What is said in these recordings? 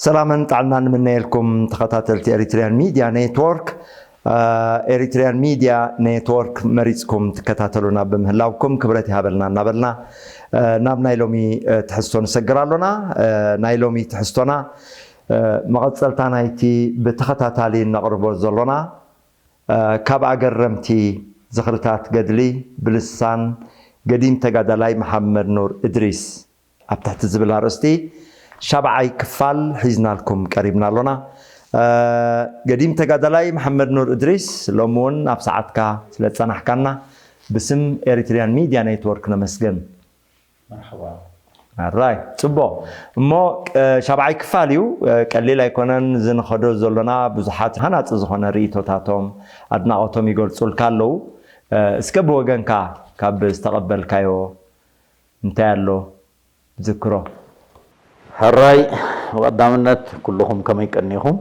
ሰላምን ጥዕናን ንምነየልኩም ተኸታተልቲ ኤሪትሪያን ሚድያ ኔትወርክ። ኤሪትሪያን ሚድያ ኔትወርክ መሪፅኩም ትከታተሉና ብምህላውኩም ክብረት ይሃበልና እናበልና ናብ ናይ ሎሚ ትሕዝቶ ንሰግር ኣሎና። ናይ ሎሚ ትሕዝቶና መቐፀልታ ናይቲ ብተኸታታሊ ነቕርቦ ዘሎና ካብ ኣገረምቲ ዝኽርታት ገድሊ ብልሳን ገዲም ተጋዳላይ መሓመድ ኑር እድሪስ ኣብ ትሕቲ ዝብል ኣርእስቲ ሻብዓይ ክፋል ሒዝናልኩም ቀሪብና ኣሎና። ገዲም ተጋዳላይ መሓመድ ኑር እድሪስ፣ ሎሚ እውን ኣብ ሰዓትካ ስለ ዝጸናሕካና ብስም ኤሪትሪያን ሚድያ ኔትወርክ ነመስግን። መርሓባ። ኣራይ፣ ጽቡቕ። እሞ ሻብዓይ ክፋል እዩ፣ ቀሊል ኣይኮነን። እዚ ንኸዶ ዘሎና ብዙሓት ሃናጺ ዝኾነ ርእይቶታቶም፣ ኣድናቖቶም ይገልጹልካ ኣለዉ። እስከ ብወገንካ ካብ ዝተቐበልካዮ እንታይ ኣሎ ዝክሮ? ሕራይ፣ ብቐዳምነት ኩልኹም ከመይ ቀኒኹም?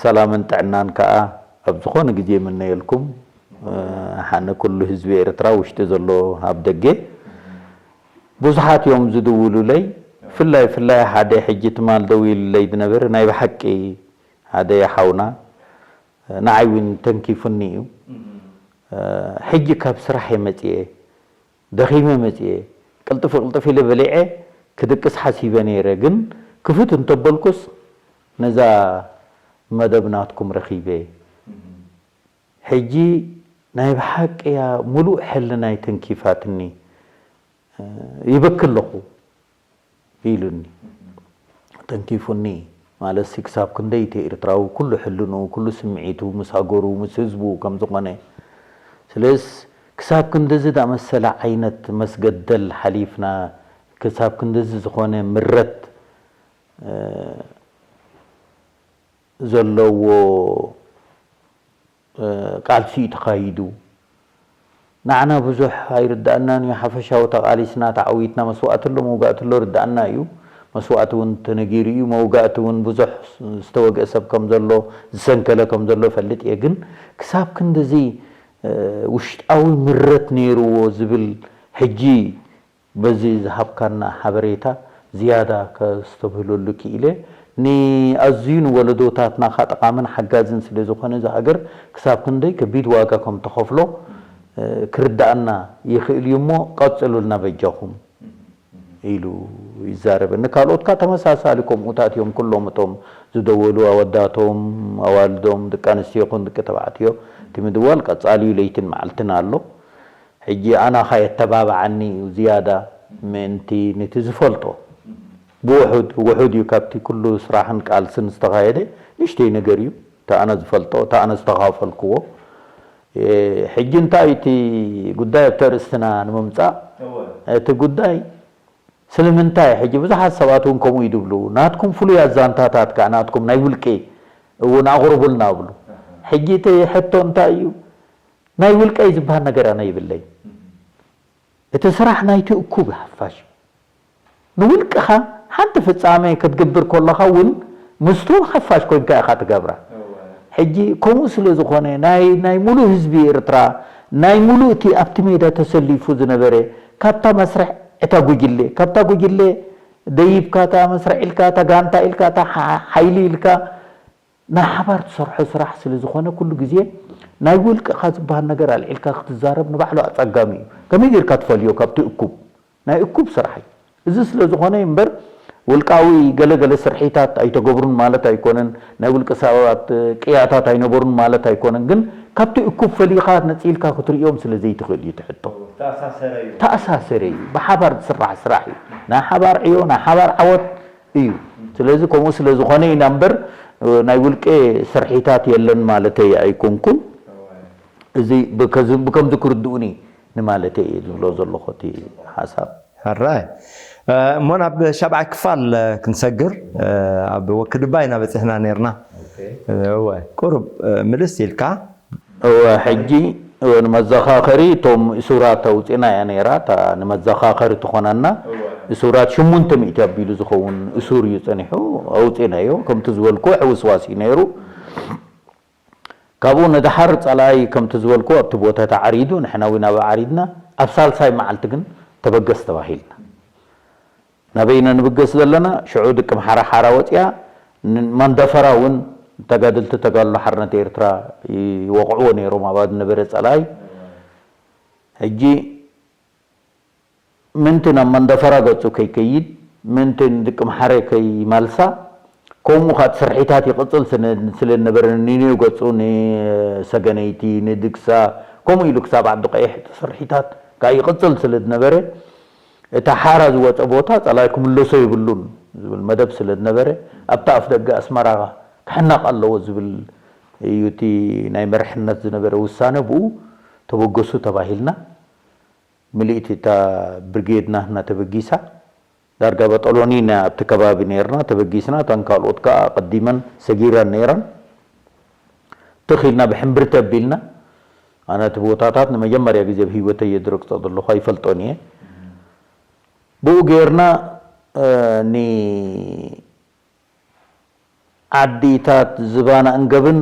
ሰላምን ጥዕናን ከኣ ኣብ ዝኾነ ግዜ ይምነየልኩም። ሓነ ኩሉ ህዝቢ ኤርትራ ውሽጢ ዘሎ ኣብ ደገ ብዙሓት እዮም ዝድውሉለይ። ፍላይ ፍላይ ሓደ ሕጂ ትማል ደዊሉለይ ዝነበረ ናይ ብሓቂ ሓደ ሓውና ንዓይ እውን ተንኪፉኒ እዩ። ሕጂ ካብ ስራሕ እየ መጽየ፣ ደኺመ መጽየ፣ ቅልጥፍ ቅልጥፍ ኢለ በሊዐ ክድቅስ ሓሲበ ነይረ። ግን ክፉት እንተበልኩስ ነዛ መደብ ናትኩም ረኺበ። ሕጂ ናይ ብሓቂ እያ፣ ምሉእ ሕልናይ ተንኪፋትኒ፣ ይበኪ ኣለኹ ኢሉኒ። ተንኪፉኒ ማለትሲ፣ ክሳብ ክንደይ እቲ ኤርትራዊ ኩሉ ሕልንኡ፣ ኩሉ ስምዒቱ፣ ምስ ሃገሩ፣ ምስ ህዝቡ ከም ዝኾነ። ስለስ ክሳብ ክንድዚ ዳመሰለ ዓይነት መስገደል ሓሊፍና፣ ክሳብ ክንድዚ ዝኾነ ምረት ዘለዎ ቃልሲ እዩ ተኻይዱ። ንዓና ብዙሕ ኣይርድኣናን እዩ። ሓፈሻዊ ተቓሊስና፣ ተዓዊትና፣ መስዋእቲ ኣሎ፣ መውጋእቲ ኣሎ፣ ርድኣና እዩ። መስዋእቲ እውን ተነጊሩ እዩ። መውጋእቲ እውን ብዙሕ ዝተወግአ ሰብ ከም ዘሎ፣ ዝሰንከለ ከም ዘሎ እፈልጥ እየ። ግን ክሳብ ክንድዚ ውሽጣዊ ምረት ነይርዎ ዝብል ሕጂ በዚ ዝሃብካና ሓበሬታ ዝያዳ ከስተብህለሉ ክኢለ። ንኣዝዩ ንወለዶታትና ኸኣ ጠቓምን ሓጋዝን ስለ ዝኾነ፣ እዚ ሃገር ክሳብ ክንደይ ከቢድ ዋጋ ከም ተኸፍሎ ክርድኣና ይኽእል እዩ እሞ፣ ቀጽሉልና በጃኹም ኢሉ ይዛረበኒ። ካልኦት ከኣ ተመሳሳሊ ከምኡታት እዮም፣ ኩሎም እቶም ዝደወሉ፣ ኣወዳቶም፣ ኣዋልዶም፣ ደቂ ኣንስትዮ ይኹን ደቂ ተባዕትዮ፣ እቲ ምድዋል ቀጻሊ እዩ፣ ለይትን መዓልትን ኣሎ። ሕጂ ኣናኻ የተባብዓኒ እዩ ዝያዳ ምእንቲ ነቲ ዝፈልጦ። ብውሑድ፣ ውሑድ እዩ ካብቲ ኩሉ ስራሕን ቃልስን ዝተኻየደ፣ ንእሽተይ ነገር እዩ። እቲ ኣነ ዝፈልጦ፣ እቲ ኣነ ዝተኻፈልክዎ። እ፣ ሕጂ እንታይ እቲ ጉዳይ ኣብቲ ኣርእስትና ንምምጻእ፣ እወ። እቲ ጉዳይ ስለምንታይ ሕጂ ብዙሓት ሰባት እውን ከምኡ እዩ ዝብሉ፣ ናትኩም ፍሉያት ዛንታታት ከኣ ናትኩም ናይ ውልቂ እውን ኣቕርቡልና እብሉ። ኣሃ። ሕጂ እቲ ሕቶ እንታይ እዩ? ናይ ውልቀይ ዝበሃል ነገር ኣነ ይብለይ። እም። እቲ ስራሕ ናይቲ እኩብ ሓፋሽ እዩ። ንውልቅኻ ሓንቲ ፍጻመ ክትግብር ከለኻ እውን ምስቱ ሓፋሽ ኮይንካ ኢኻ ትገብራ። እወ። ሕጂ ከምኡ ስለ ዝኾነ ናይ፣ ናይ ሙሉእ ህዝቢ ኤርትራ፣ ናይ ሙሉእ እቲ ኣብቲ ሜዳ ተሰሊፉ ዝነበረ፣ ካብታ መስርሕ እታ ጉጅለ፣ ካብታ ጉጅለ ደይብካ፣ እታ መስርሕ ኢልካ፣ እታ ጋንታ ኢልካ፣ እታ ሓ-፣ ሓይሊ ኢልካ፣ ናይ ሓባር ትሰርሖ ስራሕ ስለ ዝኾነ፣ ኩሉ ግዜ ናይ ውልቅኻ ዝበሃል ነገር ኣልዒልካ ክትዛረብ ንባዕሉ ኣጸጋሚ እዩ። ከመይ ጌርካ ትፈልዮ ካብቲ እኩብ? ናይ እኩብ ስራሕ እዩ። እዚ ስለ ዝኾነ እዩ እምበር፣ ውልቃዊ ገለ ገለ ስርሒታት ኣይተገብሩን ማለት ኣይኮነን፣ ናይ ውልቂ ሰባት ቅያታት ኣይነበሩን ማለት ኣይኮነን። ግን ካብቲ እኩብ ፈሊኻ ነጺልካ ክትርእዮም ስለ ዘይትኽእል እዩ እቲ ሕቶ። ተኣሳሰረ እዩ። ተኣሳሰረ እዩ። ብሓባር ዝስራሕ ስራሕ እዩ። ናይ ሓባር ዕዮ፣ ናይ ሓባር ዓወት እዩ። ስለዚ ከምኡ ስለ ዝኾነ ኢና እምበር፣ ናይ ውልቂ ስርሒታት የለን ማለተይ ኣይኮንኩን። እዚ ብከዚ-፣ ብከምዚ ክርድኡኒ ንማለተይ እየ ዝብሎ ዘለኹ እቲ ሓሳብ። ሕራይ። እ፣ እሞ ናብ ሻብዓይ ክፋል ክንሰግር፣ እ፣ ኣብ ወክድባ ኢና በጺሕና ነይርና። ኦኬ። እወ፣ ቁሩብ፣ እ፣ ምልስ ኢልካ። እወ፣ ሕጂ፣ እወ፣ ንመዘኻኸሪ እቶም እሱራት ኣውጺና እያ ነይራ፣ እታ ንመዘኻኸሪ ትኾነና። እወ። እሱራት ሽሙንተ ሚእቲ ኣቢሉ ዝኸውን እሱር እዩ ጸኒሑ፣ ኣውጺናዮ። ከምቲ ዝበልኩ ሕውስዋስ እዩ ነይሩ። ካብኡ ንደሓር ጸላኢ ከምቲ ዝበልኩ ኣብቲ ቦታ ተዓሪዱ፣ ንሕና እውን ኣብኡ ዓሪድና፣ ኣብ ሳልሳይ መዓልቲ ግን ተበገስ ተባሂልና። ናበይ ኢና ንብገስ ዘለና? ሽዑ ድቂ ምሓራ ሓራ ወፂኣ፣ ን-፣ መንደፈራ እውን ተጋደልቲ ተጋድሎ ሓርነት ኤርትራ ይወቕዕዎ ነይሮም፣ ኣብኣ ዝነበረ ጸላኢ። ሕጂ ምንቲ ናብ መንደፈራ ገጹ ከይከይድ፣ ምንቲ ንድቂ ምሓረ ከይማልሳ፣ ከምኡ ኻት ስርሒታት ይቕጽል ስነ-፣ ስለ ዝነበረ፣ ንኒኒው ገጹ፣ ንሰገነይቲ፣ ንድግሳ፣ ከምኡ ኢሉ ክሳብ ዓዲ ቀይሕ እቲ ስርሒታት ከኣ ይቕጽል ስለ ዝነበረ፣ እታ ሓራ ዝወጸ ቦታ ጸላኢ ክምለሶ የብሉን ዝብል መደብ ስለ ዝነበረ፣ ኣብታ ኣፍ ደገ ኣስመራ ክሕነቕ ኣለዎ ዝብል እዩ እቲ ናይ መሪሕነት ዝነበረ ውሳነ። ብኡ ተበገሱ ተባሂልና። ምልእቲ እታ ብርጌድ ናትና ተበጊሳ። ዳርጋ በጠሎኒ ኢና ኣብቲ ከባቢ ነይርና፣ ተበጊስና። እተን ካልኦት ከኣ ኣቐዲመን ሰጊረን ነይረን። ትኽ ኢልና ብሕምብርቲ ኣቢልና። ኣነ እቲ ቦታታት ንመጀመርያ ግዜ ኣብ ህይወተይ እየ ዝረግጾ ዘለኹ፣ ኣይፈልጦን እየ። ብኡ ጌርና፣ እ፣ ንዓዲታት ዝባን ኣንገብን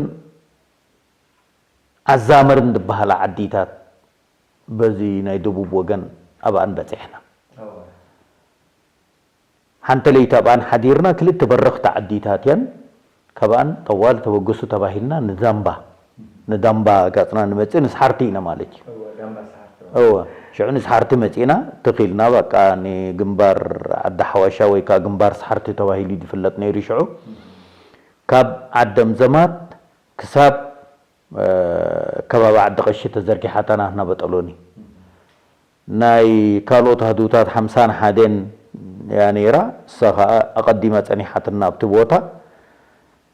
ዓዛመርን ዝበሃላ ዓዲታት በዚ ናይ ደቡብ ወገን ኣብኣን በጺሕና። ሓንቲ ለይቲ ኣብኣን ሓዲርና፣ ክልተ በረኽቲ ዓዲታት እየን። ካብኣን ጠዋል ተበገሱ ተባሂልና ንዳምባ፣ ንዳምባ ጋጽና ንመጽእ፣ ንስሓርቲ ኢና ማለት እዩ። እወ፣ ሽዑ ንስሓርቲ መጺእና፣ ትኽ ኢልና በቃ ንግንባር ዓዲ ሓዋሻ ወይ ከኣ ግንባር ስሓርቲ ተባሂሉ እዩ ዝፍለጥ ነይሩ ሽዑ። ካብ ዓደም ዘማት ክሳብ፣ እ፣ ከባቢ ዓዲ ቀሺ ተዘርጊሓታ ናትና በጠሎኒ። ናይ ካልኦት ኣህዱታት ሓምሳን ሓደን እያ ነይራ። እሳ ኸኣ ኣቐዲማ ጸኒሓትና ኣብቲ ቦታ።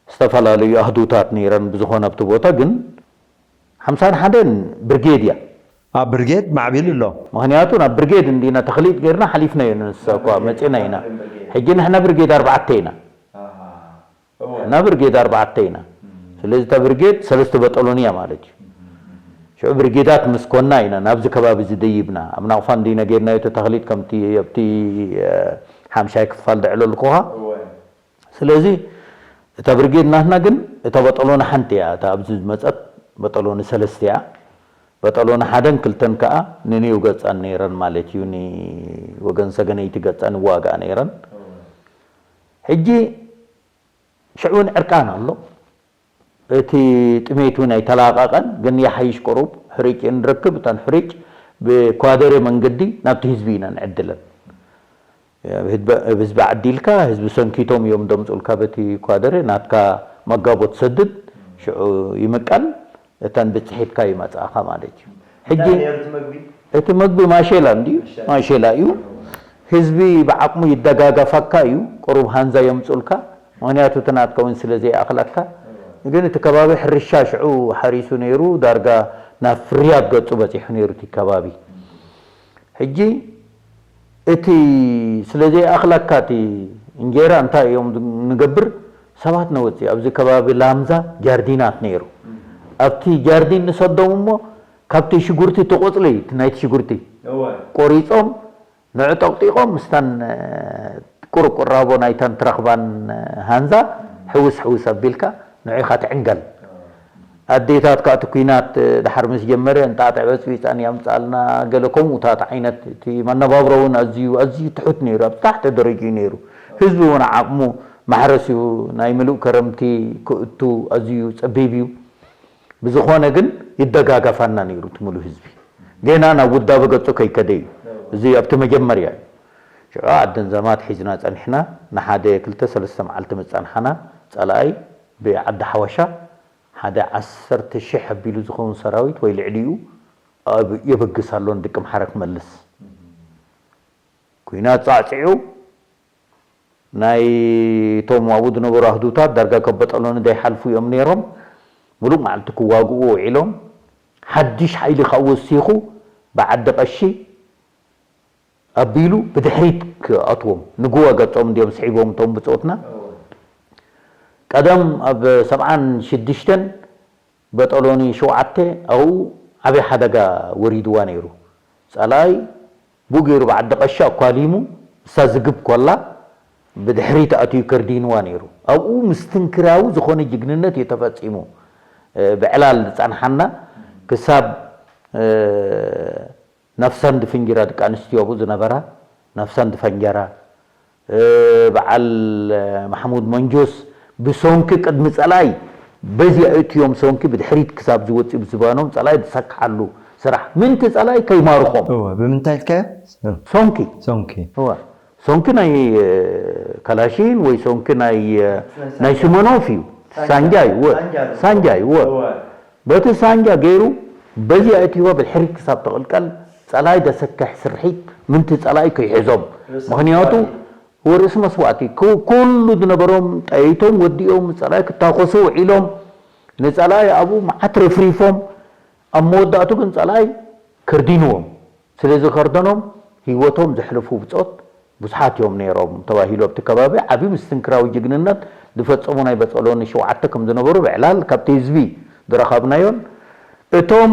ዝተፈላለዩ ኣህዱታት ነይረን፣ ብዝኾነ ኣብቲ ቦታ ግን ሓምሳን ሓደን ብርጌድ እያ። ኣብ ብርጌድ ማዕቢል ኣሎ። ምኽንያቱ ናብ ብርጌድ እንዲና ተኽሊጥ ጌርና ሓሊፍናዮ፣ ንሳ እኳ መጺና ኢና። ሕጂ ንሕና ብርጌድ ኣርባዕተ ኢና። ንሕና ብርጌድ ኣርባዕተ ኢና። ስለዚ እታ ብርጌድ ሰለስተ በጠሎን እያ ማለት እዩ። ሽዑ ብርጌዳት ምስ ኮና ኢና ናብዚ ከባቢ እዚ ደይብና። ኣብ ናቕፋ እንዲና ጌርናዮ እቲ ተኽሊጥ ከምቲ ኣብቲ፣ እ፣ ሓምሻይ ክፋል ዘዕለልኩኻ። ስለዚ እታ ብርጌድ ናትና ግን እታ በጠሎኒ ሓንቲ እያ። እታ ኣብዚ ዝመጸት በጠሎኒ ሰለስተ እያ። በጠሎኒ ሓደን ክልተን ከኣ ንኒው ገጸን ነይረን ማለት እዩ። ንወገን ሰገነይቲ ገጸን ይዋግኣ ነይረን። ሕጂ ሽዑ እውን ዕርቃን ኣሎ። እቲ ጥሜት እውን ኣይተላቐቐን፣ ግን ይሓይሽ ቁሩብ ሕሪጭ ንረክብ። እተን ሕሪጭ ብኳደሬ መንገዲ ናብቲ ህዝቢ ኢና ንዕድለን። ኣብ ህዝቢ፣ ኣብ ህዝቢ ዓዲልካ፣ ህዝቢ ሰንኪቶም እዮም ደምጹልካ በቲ ኳደሬ፣ ናትካ መጋቦ ትሰድድ፣ ሽዑ ይምቀል፣ እተን ብጽሒትካ ይመጻኻ ማለት እዩ። ሕጂ እንታይ ነይሩ እቲ መግቢ? እቲ መግቢ ማሼላ እንድዩ፣ ማሼላ። ማሼላ እዩ። ህዝቢ ብዓቕሙ ይደጋገፈካ እዩ፣ ቁሩብ ሃንዛ የምጹልካ፣ ምኽንያቱ እቲ ናትካ እውን ስለ ዘይኣኽለካ። ግን እቲ ከባቢ ሕርሻ ሽዑ ሓሪሱ ነይሩ፣ ዳርጋ ናብ ፍርያት ገጹ በጺሑ ነይሩ እቲ ከባቢ። ሕጂ እቲ ስለ ዘይኣኽለካ እቲ እንጀራ እንታይ እዮም ንገብር? ሰባት ነወጽእ። ኣብዚ ከባቢ ላምዛ ጃርዲናት ነይሩ። ኣብቲ ጃርዲን ንሰዶም እሞ ካብቲ ሽጉርቲ እቲ ቆጽሊ፣ እቲ ናይቲ ሽጉርቲ እወ። ቆሪጾም ንዑ ጠቕጢቖም ምስታን፣ እ፣ ቁርቁራቦ ናይታን ትረኽባን፣ እ፣ ሃንዛ ሕውስ ሕውስ ኣቢልካ ንዑ ኢኻ ትዕንገል። ኣዴታት ከኣ እቲ ኲናት፣ እ፣ ድሓር ምስ ጀመረ እንጣጢዕ በጽቢጸን የምጻልና፣ ገለ ከምኡታት ዓይነት። እቲ መነባብሮ እውን ኣዝዩ፣ ኣዝዩ ትሑት ነይሩ፣ ኣብ ታሕቲ ደረጃ እዩ ነይሩ። ህዝቢ እውን ዓቕሙ ማሕረስ እዩ፣ ናይ ምሉእ ከረምቲ ክእቱ ኣዝዩ ጸቢብ እዩ። ብዝኾነ ግን ይደጋገፋና ነይሩ እቲ ምሉእ ህዝቢ። ጌና ናብ ውዳበ ገጹ ከይከደ እዩ። እዚ ኣብቲ መጀመርያ እዩ። ሽዑ ዓደን ዘማት ሒዝና ጸኒሕና፣ ንሓደ ክልተ ሰለስተ መዓልቲ ምስ ጸንሓና፣ ጸላኣይ ብዓዲ ሓወሻ ሓደ ዓሰርተ ሽሕ ኣቢሉ ዝኸውን ሰራዊት ወይ ልዕሊኡ ኣብ የበግስ ኣሎ ንድቂ ምሓረ ክመልስ። ኲናት ጻዕጺዑ፣ ናይ እቶም ኣብኡ ዝነበሩ ኣህዱታት ዳርጋ ካብ በጠሎኒ ዘይሓልፉ እዮም ነይሮም። ምሉእ መዓልቲ ክዋግኡ ውዒሎም። ሓድሽ ሓይሊ ካብ ወሲኹ ብዓዲ ቀሺ ኣቢሉ ብድሕሪት ክኣትዎም። ንግሆ ገጾም እንድዮም ስዒቦም እቶም ብጾትና። ቀደም ኣብ ሰብዓን ሽዱሽተን በጠሎኒ ሸውዓተ ኣብኡ ዓቢ ሓደጋ ወሪድዋ ነይሩ። ጸላኢ ብኡ ገይሩ ብዓዲ ቀሺ ኣኳሊሙ፣ ንሳ ዝግብ ኮላ ብድሕሪት ኣትዩ ከርዲንዋ ነይሩ። ኣብኡ ምስትንክራዊ ዝኾነ ጅግንነት እዩ ተፈጺሙ። እ፣ ብዕላል ዝጸንሓና ክሳብ፣ እ፣ ነፍሰን ዝፍንጅራ ደቂ ኣንስትዮ ኣብኡ ዝነበራ ነፍሰን ዝፈንጀራ፣ በዓል ማሕሙድ መንጆስ ብሶንኪ ቅድሚ ጸላኢ በዚ ኣእትዮም ሶንኪ ብድሕሪት ክሳብ ዝወጽእ ብዝባኖም ጸላኢ ዝሰክሓሉ ስራሕ ምንቲ ጸላኢ ከይማርኾም። እወ ብምንታይ ኢልካዮ? ሶንኪ ሶንኪ እወ ሶንኪ ናይ ካላሺን ወይ ሶንኪ ናይ ናይ ስመኖፍ እዩ። ሳንጃ እዩ። እወ ሳንጃ እዩ። እወ በቲ ሳንጃ ገይሩ በዚ ኣእትይዋ ብድሕሪት ክሳብ ተቕልቀል ጸላኢ ደሰክሕ ስርሒት ምንቲ ጸላኢ ከይሕዞም። ምኽንያቱ ወርእሲ መስዋእቲ ኩሉ ዝነበሮም ጠይቶም ወዲኦም ጸላኢ ክታኮሱ ውዒሎም ንጸላኢ ኣብኡ መዓት ረፍሪፎም ኣብ መወዳእቱ ግን ጸላኢ ከርዲንዎም። ስለዚ ከርደኖም ህይወቶም ዘሕለፉ ብጾት ብዙሓት እዮም ነይሮም ተባሂሉ ኣብቲ ከባቢ ዓቢ ምስትንክራዊ ጅግንነት ዝፈጸሙ ናይ በጸሎኒ ሸውዓተ ከም ዝነበሩ ብዕላል ካብቲ ህዝቢ ዝረኸብናዮን እቶም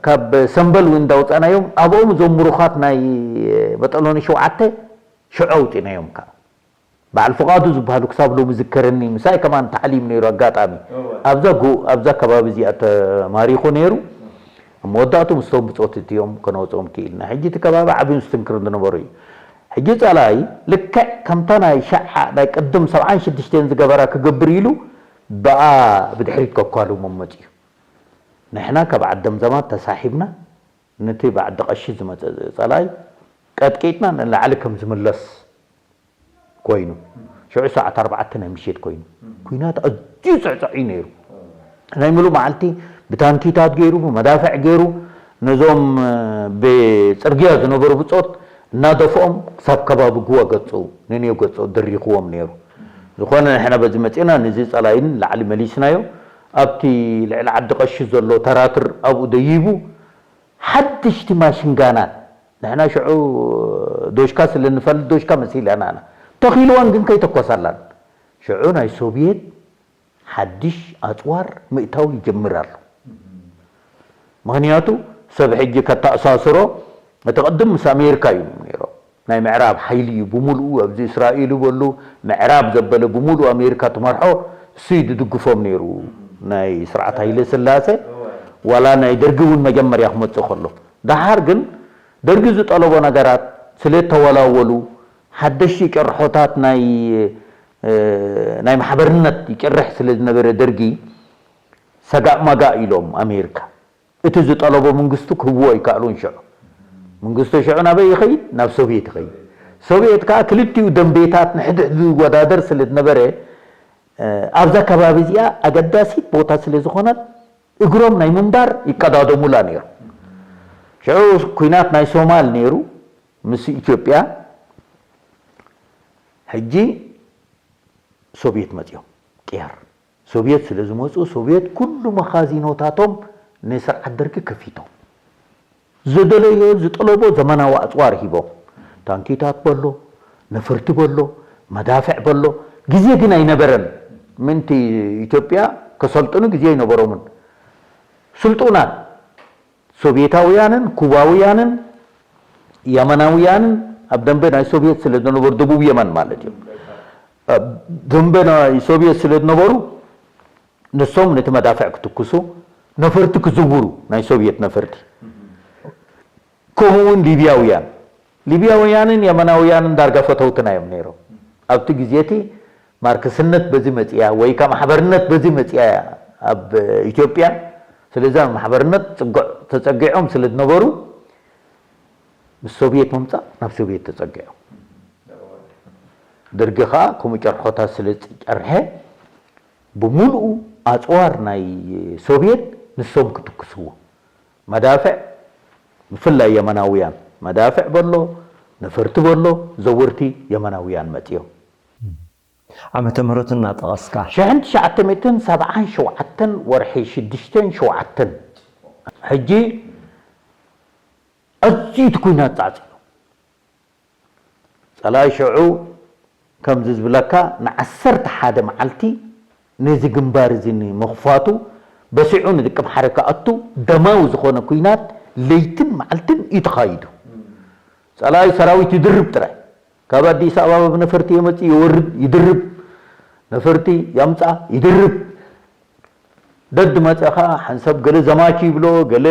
ካብ ሰምበል እውን እንዳውፃናዮም ኣብኦም እዞም ምሩኻት ናይ በጠሎኒ ሸውዓተ ሽዑ ኣውፂናዮም ከዓ በዓል ፍቓዱ ዝበሃሉ ክሳብ ሎሚ ዝከረኒ ምሳይ ከማን ታዕሊም ነይሩ ኣጋጣሚ ኣብዛ ጎ ኣብዛ ከባቢ እዚኣ ተማሪኹ ነይሩ ኣብ መወዳእቱ ምስቶም ብፆት እትዮም ከነወፅኦም ክኢልና ሕጂ እቲ ከባቢ ዓብዩ ምስትንክር ዝነበሩ እዩ ሕጂ ፀላኢ ልክዕ ከምታ ናይ ሸዓ ናይ ቅድም ሰብዓን ሽዱሽተን ዝገበራ ክገብር ኢሉ ብኣ ብድሕሪት ከኳልሞም መፅዩ ንሕና ካብ ዓደምዘማት ተሳሒብና ነቲ ብዓዲ ቀሺ ዝመፀ ፀላኢ ቀጥቂጥና ንላዕሊ ከም ዝምለስ ኮይኑ ሽዑ ሰዓት ኣርባዕተ ናይ ምሽት ኮይኑ ኩናት ኣዝዩ ፅዕፅዕ እዩ ነይሩ ናይ ምሉእ መዓልቲ ብታንኪታት ገይሩ ብመዳፍዕ ገይሩ ነዞም ብፅርግያ ዝነበሩ ብፆት እናደፍኦም ክሳብ ከባቢ ጉዋ ገፁ ንንዮ ገፁ ድሪኽዎም ነይሩ ዝኾነ ንሕና በዚ መፂና ንዚ ፀላኢን ላዕሊ መሊስናዮ ኣብቲ ልዕሊ ዓዲ ቀሺ ዘሎ ተራትር ኣብኡ ደይቡ ሓድሽቲ ማሽንጋናት ንሕና ሽዑ ዶሽካ ስለ ንፈልጥ ዶሽካ መሲለና ኢና ተኺልወን ግን ከይተኮሳላን ሽዑ ናይ ሶቪየት ሓድሽ ኣፅዋር ምእታው ይጀምር ኣሎ ምኽንያቱ ሰብ ሕጂ ከተኣሳስሮ እቲ ቅድም ምስ ኣሜሪካ እዩ ነይሮም ናይ ምዕራብ ሓይሊ እዩ ብምሉኡ ኣብዚ እስራኤል በሉ ምዕራብ ዘበለ ብምሉኡ ኣሜሪካ ትመርሖ እሱ እዩ ዝድግፎም ነይሩ ናይ ስርዓት ሃይለ ስላሴ ዋላ ናይ ደርጊ እውን መጀመርያ ክመፅእ ከሎ ደሓር ግን ደርጊ ዝጠለቦ ነገራት ስለ ተወላወሉ ሓደሽቲ ጭርሖታት ናይ ናይ ማሕበርነት ይጭርሕ ስለ ዝነበረ ደርጊ ሰጋእ ማጋእ ኢሎም ኣሜሪካ እቲ ዝጠለቦ መንግስቱ ክህብዎ ኣይከኣሉን ሽዑ መንግስቱ ሽዑ ናበይ ይኸይድ ናብ ሶቪየት ይኸይድ ሶቪየት ከዓ ክልቲኡ ደንቤታት ንሕድሕድ ዝወዳደር ስለ ዝነበረ ኣብዛ ከባቢ እዚኣ ኣገዳሲት ቦታ ስለ ዝኾነት እግሮም ናይ ምንባር ይቀዳደሙላ ነይሩ ሽዑ ኩናት ናይ ሶማል ነይሩ ምስ ኢትዮጵያ ሕጂ ሶቪየት መፅኦም ቅያር ሶቪየት ስለ ዝመፁ ሶቪየት ኩሉ መኻዚኖታቶም ንስርዓት ደርጊ ከፊቶም ዝደለዮ ዝጠለቦ ዘመናዊ ኣፅዋር ሂቦም ታንኪታት በሎ ነፈርቲ በሎ መዳፍዕ በሎ ግዜ ግን ኣይነበረን ምንቲ ኢትዮጵያ ከሰልጥኑ ግዜ ኣይነበሮምን ስልጡናት ሶቪየታውያንን ኩባውያንን የመናውያንን ኣብ ደንበ ናይ ሶቪየት ስለ ዝነበሩ ደቡብ የመን ማለት እዩ ደንበ ናይ ሶቪየት ስለ ዝነበሩ ንሶም ነቲ መዳፍዕ ክትኩሱ ነፈርቲ ክዝውሩ ናይ ሶቪየት ነፈርቲ ከምኡ እውን ሊብያውያን ሊብያውያንን የመናውያንን ዳርጋ ፈተውትና እዮም ነይሮም ኣብቲ ግዜ እቲ ማርክስነት በዚ መፅያ ወይ ከዓ ማሕበርነት በዚ መፅያ እያ ኣብ ኢትዮጵያ ስለዚ ኣብ ማሕበርነት ፅጉዕ ተፀጊዖም ስለ ዝነበሩ ምስ ሶቪየት ምምፃእ ናብ ሶቪየት ተፀጊዖም ደርጊ ከዓ ከምኡ ጨርሖታት ስለ ዝጨርሐ ብምሉኡ ኣፅዋር ናይ ሶቪየት ንሶም ክትኩስዎ መዳፍዕ ብፍላይ የመናውያን መዳፍዕ በሎ ነፈርቲ በሎ ዘወርቲ የመናውያን መፅዮም ዓመተ ምህረቱ እናጠቐስካ ሽሕን ትሽዓተ ሚእትን ሰብዓን ሸውዓተን ወርሒ ሽዱሽተን ሸውዓተን ሕጂ ኣዝዩ እቲ ኩናት ፃዕፂ ፀላይ ሽዑ ከምዚ ዝብለካ ንዓሰርተ ሓደ መዓልቲ ነዚ ግንባር እዚ ንምኽፋቱ በሲዑ ንድቅምሓረ ክኣቱ ደማዊ ዝኾነ ኩናት ለይትን መዓልትን እዩ ተኻይዱ። ፀላኢ ሰራዊት ይድርብ ጥራይ ካብ ኣዲስ ኣበባ ብነፈርቲ የመፅእ ይወርድ ይድርብ ነፈርቲ ያምፃ ይድርብ ደድ መፀ ከዓ ሓንሳብ ገለ ዘማች ይብሎ ገለ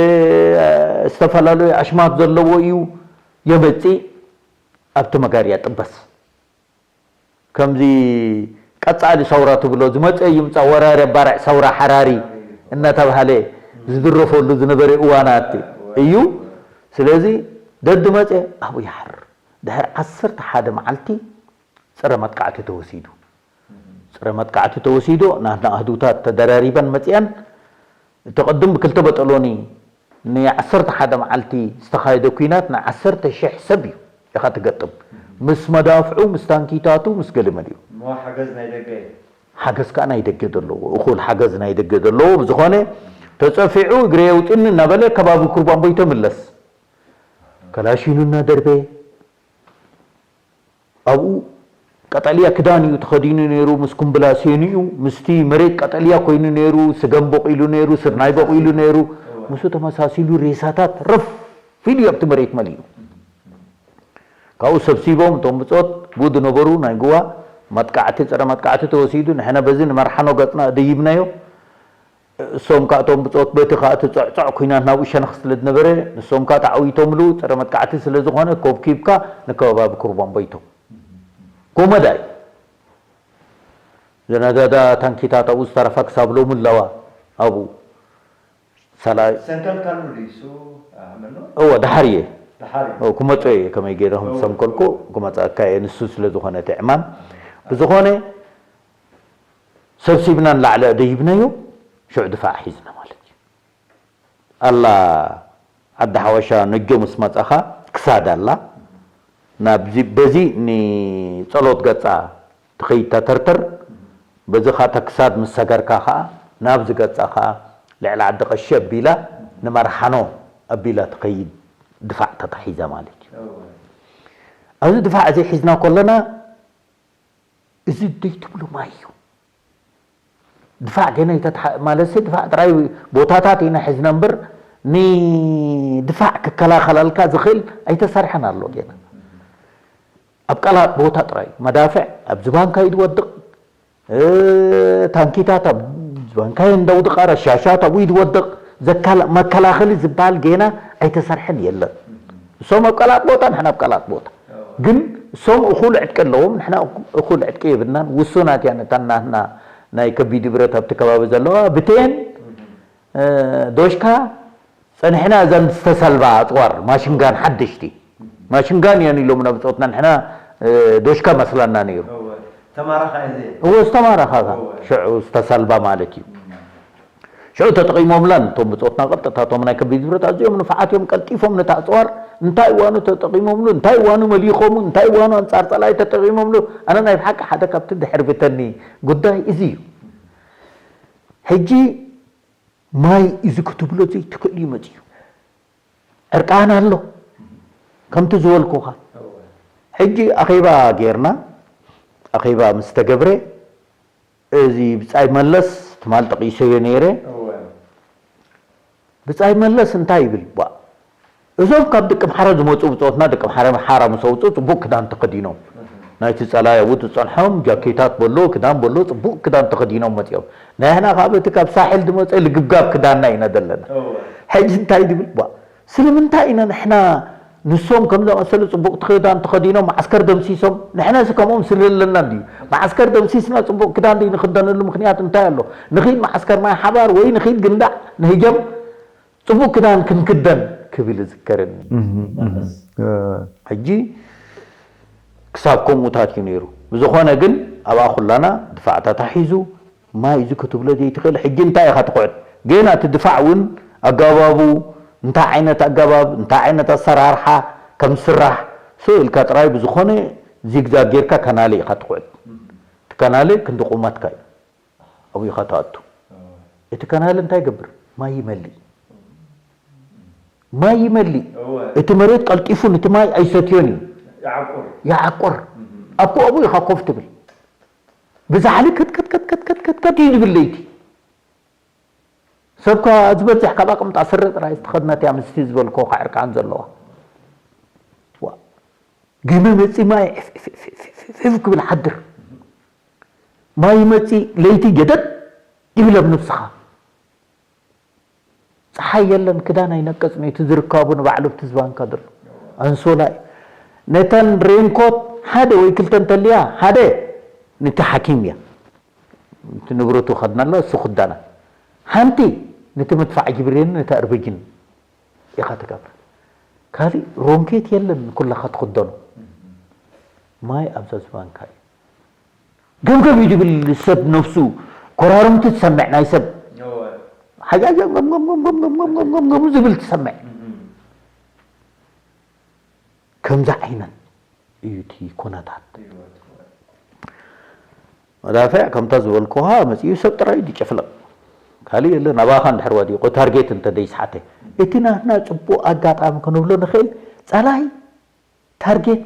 ዝተፈላለዩ ኣሽማት ዘለዎ እዩ የመፅእ ኣብቲ መጋርያ ጥበስ ከምዚ ቀጻሊ ሰውራ ትብሎ ዝመጸ ይምጻ ወራሪ ኣባራዕ ሰውራ ሓራሪ እናተባህለ ዝድረፈሉ ዝነበረ እዋናት እዩ። ስለዚ ደዲ መጸ ኣብኡ ይሓርር። ድሕሪ ዓሰርተ ሓደ መዓልቲ ጸረ መጥቃዕቲ ተወሲዱ። ጸረ መጥቃዕቲ ተወሲዱ፣ ናትና ኣህዱታት ተደራሪበን መጺኣን። እቲ ቅድም ብክልተ በጠሎኒ ንዓሰርተ ሓደ መዓልቲ ዝተኻየደ ኲናት ንዓሰርተ ሽሕ ሰብ እዩ ኢኻ ትገጥም። ምስ መዳፍዑ፣ ምስ ታንኪታቱ፣ ምስ ገለመሊኡ። እሞ ሓገዝ ናይ ደገ እዩ። ሓገዝ ከኣ ናይ ደገ ዘለዎ፣ እኹል ሓገዝ ናይ ደገ ዘለዎ ብዝኾነ ተጸፊዑ እግረ የውጥኒ እናበለ ከባቢ ኩርባን ቦይቶ ምለስ። ከላሽኑ እናደርበ ኣብኡ ቀጠልያ ክዳን እዩ ተኸዲኑ ነይሩ፣ ምስ ኩምብላ ሴኑ እዩ፣ ምስቲ መሬት ቀጠልያ ኮይኑ ነይሩ፣ ስገም በቑሉ ነይሩ፣ ስርናይ በቑሉ ነይሩ። ምስኡ ተመሳሲሉ ሬሳታት ረፍ ኢሉ እዩ ኣብቲ መሬት መሊኡ። ካብኡ ሰብሲቦም እቶም ብጾት ብኡ ዝነበሩ ናይ ጉዋ መጥቃዕቲ፣ ጸረ መጥቃዕቲ ተወሲዱ፣ ንሕና በዚ ንመርሓኖ ገጽና ደይብናዮ። እሶም ከኣ እቶም ብጾት በቲ ከኣ እቲ ጸዕጸዕ ኲናት ናብኡ ሸነኽ ስለ ዝነበረ፣ ንሶም ከኣ ተዓዊቶምሉ፣ ጸረ መጥቃዕቲ ስለ ዝኾነ ኮብኪብካ ንከባቢ ኩርባን ቦይቶ። ጎመዳ እዩ። ዘናዳዳ ታንኪታት ኣብኡ ዝተረፋ ክሳብ ሎሚ ኣለዋ ኣብኡ። ሳላ-፣ ሰንከልካሉ ድዩ እሱ? ኣመኖ? እወ፣ ደሓር እየ። ደሓር እዩ። እወ፣ ክመጾ እየ፣ ከመይ ገይረ ከም እወ፣ ዝሰንከልኩ እወ። ክመጻእካ እየ፣ ንሱ ስለ ዝኾነ እቲ ዕማም። ብዝኾነ፣ ሰብሲብና ንላዕሊ ደይብናዮ፣ ሽዑ ድፋዕ ሒዝና ማለት እዩ። ኣላ ዓዲ ሓወሻ ነጆ ምስ መጻኻ ክሳድ ኣላ። ናብዚ፣ በዚ ንጸሎት ገጻ ትኸይድ ተተርተር፣ በዚ ኸኣ ተክሳድ ምስ ሰገርካ ኸኣ ናብዚ ገጻ ኸኣ ልዕሊ ዓዲ ቀሺ ኣቢላ ንመርሓኖ ኣቢላ ትኸይድ ድፋዕ ተታሒዛ ማለት እዩ። ኣብዚ ድፋዕ እዚ ሒዝና ከለና እዚ ደይ ትብሎ ማይ እዩ። ድፋዕ ገና ይተትሓ-፣ ማለትሲ ድፋዕ ጥራይ ቦታታት ኢና ሒዝና እምበር፣ ንድፋዕ ክከላኸለልካ ዝኽእል ኣይተሰርሐን ኣሎ ገና። ኣብ ቀላጥ ቦታ ጥራይ፣ መዳፍዕ ኣብ ዝባንካ እዩ ዝወድቕ፣ እ፣ ታንኪታት ኣብ ዝባንካ እየን ዘውድቓ፣ ረሻሻት ኣብኡ እዩ ዝወድቕ፣ ዘካላ-፣ መከላኸሊ ዝበሃል ገና ኣይተሰርሐን የለን። እሶም ኣብ ቀላጥ ቦታ፣ ንሕና ኣብ ቀላጥ ቦታ። ግን እሶም እኹል ዕጥቂ ኣለዎም፣ ንሕና እኹል ዕጥቂ የብልናን። ውሱናት እያ ነታ ናትና ናይ ከቢድ ብረት ኣብቲ ከባቢ ዘለዋ። ብቴን፣ እ፣ ዶሽካ፣ ጸኒሕና እዘን ዝተሰልባ ኣጽዋር፣ ማሽንጋን ሓደሽቲ። ማሽንጋን እየን ኢሎም ናብ ብጾትና፣ ንሕና፣ እ፣ ዶሽካ መስላና ነይሩ። እወ፣ ዝተማረኻ እየን። እወ፣ ዝተማረኻ እወ። ሽዑ ዝተሰልባ ማለት እዩ። ሽዑ ተጠቒሞምለን እቶም ብጾትና ቀጥታ፣ እቶም ናይ ከቢድ ብረት ኣዝዮም ንፉዓት እዮም፣ ቀልጢፎም ነቲ ኣጽዋር እንታይ እዋኑ ተጠቒሞምሉ፣ እንታይ እዋኑ መሊኾሙ፣ እንታይ እዋኑ ኣንጻር ጸላኢ ተጠቒሞምሉ። ኣነ ናይ ብሓቂ ሓደ ካብቲ ድሕር ብተኒ ጉዳይ እዚ እዩ። ሕጂ ማይ እዚ ክትብሎ ዘይትኽእል እዩ መጺኡ። ዕርቃን ኣሎ። ከምቲ ዝበልኩኻ። እወ። ሕጂ ኣኼባ ጌርና፣ ኣኼባ ምስ ተገብረ፣ እዚ ብጻይ መለስ ትማል ጠቒሰዮ ነይረ። እወ። ብጻይ መለስ እንታይ ይብል? ቧ-፣ እዞም ካብ ደቂ ኣምሓራ ዝመጹ ብጾትና፣ ደቂ ኣምሓራ፣ ኣምሓራ ምስ ኣውጽኡ ጽቡቕ ክዳን ተኸዲኖም። እህ። ናይቲ ጸላኢ ኣብኡ ዝጸንሖም ጃኬታት በሎ፣ ክዳን በሎ፣ ጽቡቕ ክዳን ተኸዲኖም መጺኦም። ንሕና ካብ እቲ ካብ ሳሕል ዝመጸ ልግብጋብ ክዳንና ኢና ዘለና። እወ። ሕጂ እንታይ ዝብል? ቧ-፣ ስለምንታይ ኢና ንሕና ንሶም ከም ዝኣመሰለ ጽቡቕ ክዳን ተኸዲኖም መዓስከር ደምሲሶም፣ ንሕናስ ከምኦም ስለ ዘለና እንድዩ። መዓስከር ደምሲስና ጽቡቕ ክዳን ዘይንኽደነሉ ምኽንያት እንታይ ኣሎ? ንኺድ መዓስከር ማይ ሓባር ወይ ንኺድ ግንዳዕ ንህጀም ጽቡቕ ክዳን ክንክደን ክብል ይዝከረኒ። እህ፣ እህ። እ። ሕጂ ክሳብ ከምኡታት እዩ ነይሩ። ብዝኾነ ግን ኣብኣ ኩላና ድፋዕ ተታሒዙ፣ ማይ እዚ ክትብሎ ዘይትኽእል፣ ሕጂ እንታይ ኢኻ ትኹዕት? ገና እቲ ድፋዕ እውን ኣገባቡ እንታይ ዓይነት ኣገባብ፣ እንታይ ዓይነት ኣሰራርሓ ከም ዝስራሕ ስቕ ኢልካ ጥራይ ብዝኾነ ዚግዛግ ጌርካ ከናለ ኢኻ ትኹዕት። እቲ ከናለ ክንዲ ቁመትካ እዩ። ኣብኡ ኢኻ ትኣቱ። እቲ ከናለ እንታይ ይገብር? ማይ ይመልእ። ማይ ይመልእ። እወ። እቲ መሬት ቀልጢፉ ነቲ ማይ ኣይሰትዮን እዩ። ይዓቁር። ይዓቁር። እህ። ኣብኡ ኣብኡ ኢኻ ኮፍ ትብል። ብዛሕሊ ከት ከት ከት ከት ከት ከት ከት እዩ ዝብል ለይቲ። ሰብካ ዝበዝሕ ካብ ኣቅምጣ ስረ ጥራይ ዝተኸድነት እያ ምስቲ ዝበልኮ ከዓ ዕርቃን ዘለዋ። ዋ። ግመ መጺ ማይ ዒፍ ዒፍ ዒፍ ዒፍ ዒፍ ዒፍ ክብል ሓድር። ማይ መጺ ለይቲ ገደድ ይብል ኣብ ነብስኻ። ጸሓይ የለን፣ ክዳን ኣይነቅጽን እዩ። እቲ ዝርካቡ ንባዕሉ ኣብቲ ዝባንካ ዘሎ ኣንሶላ እዩ። ነተን ሬንኮት ሓደ ወይ ክልተ እንተልያ፣ ሓደ ነቲ ሓኪም እያ። እቲ ንብረቱ ከድና ኣሎ፣ እሱ ክዳና። ሓንቲ ነቲ መድፋዕ ጅብሬን ነቲ ኣርበጅን ኢኻ ትገብራ። ካሊእ ሮንኬት የለን፣ ኩላኻ ትኽደኖ። ማይ ኣብዛ ዝባንካ እዩ። ገምገም እዩ ዝብል ሰብ ነፍሱ፣ ኮራርምቲ ትሰምዕ ናይ ሰብ። ሓያል ገምገም ዝብል ትሰምዕ። ከምዛ ዓይነት እዩ እቲ ኩነታት። መዳፍዕ ከምታ ዝበልኩኻ መጺኡ ሰብ ጥራይ እዩ ዝጭፍልቕ። ካልእ የለን። ኣባኻ እንድሕር ወዲቑ ታርጌት እንተ ደይሰሓተ። እቲ ናትና ጽቡቕ ኣጋጣሚ ክንብሎ ንኽእል፣ ጸላኢ ታርጌት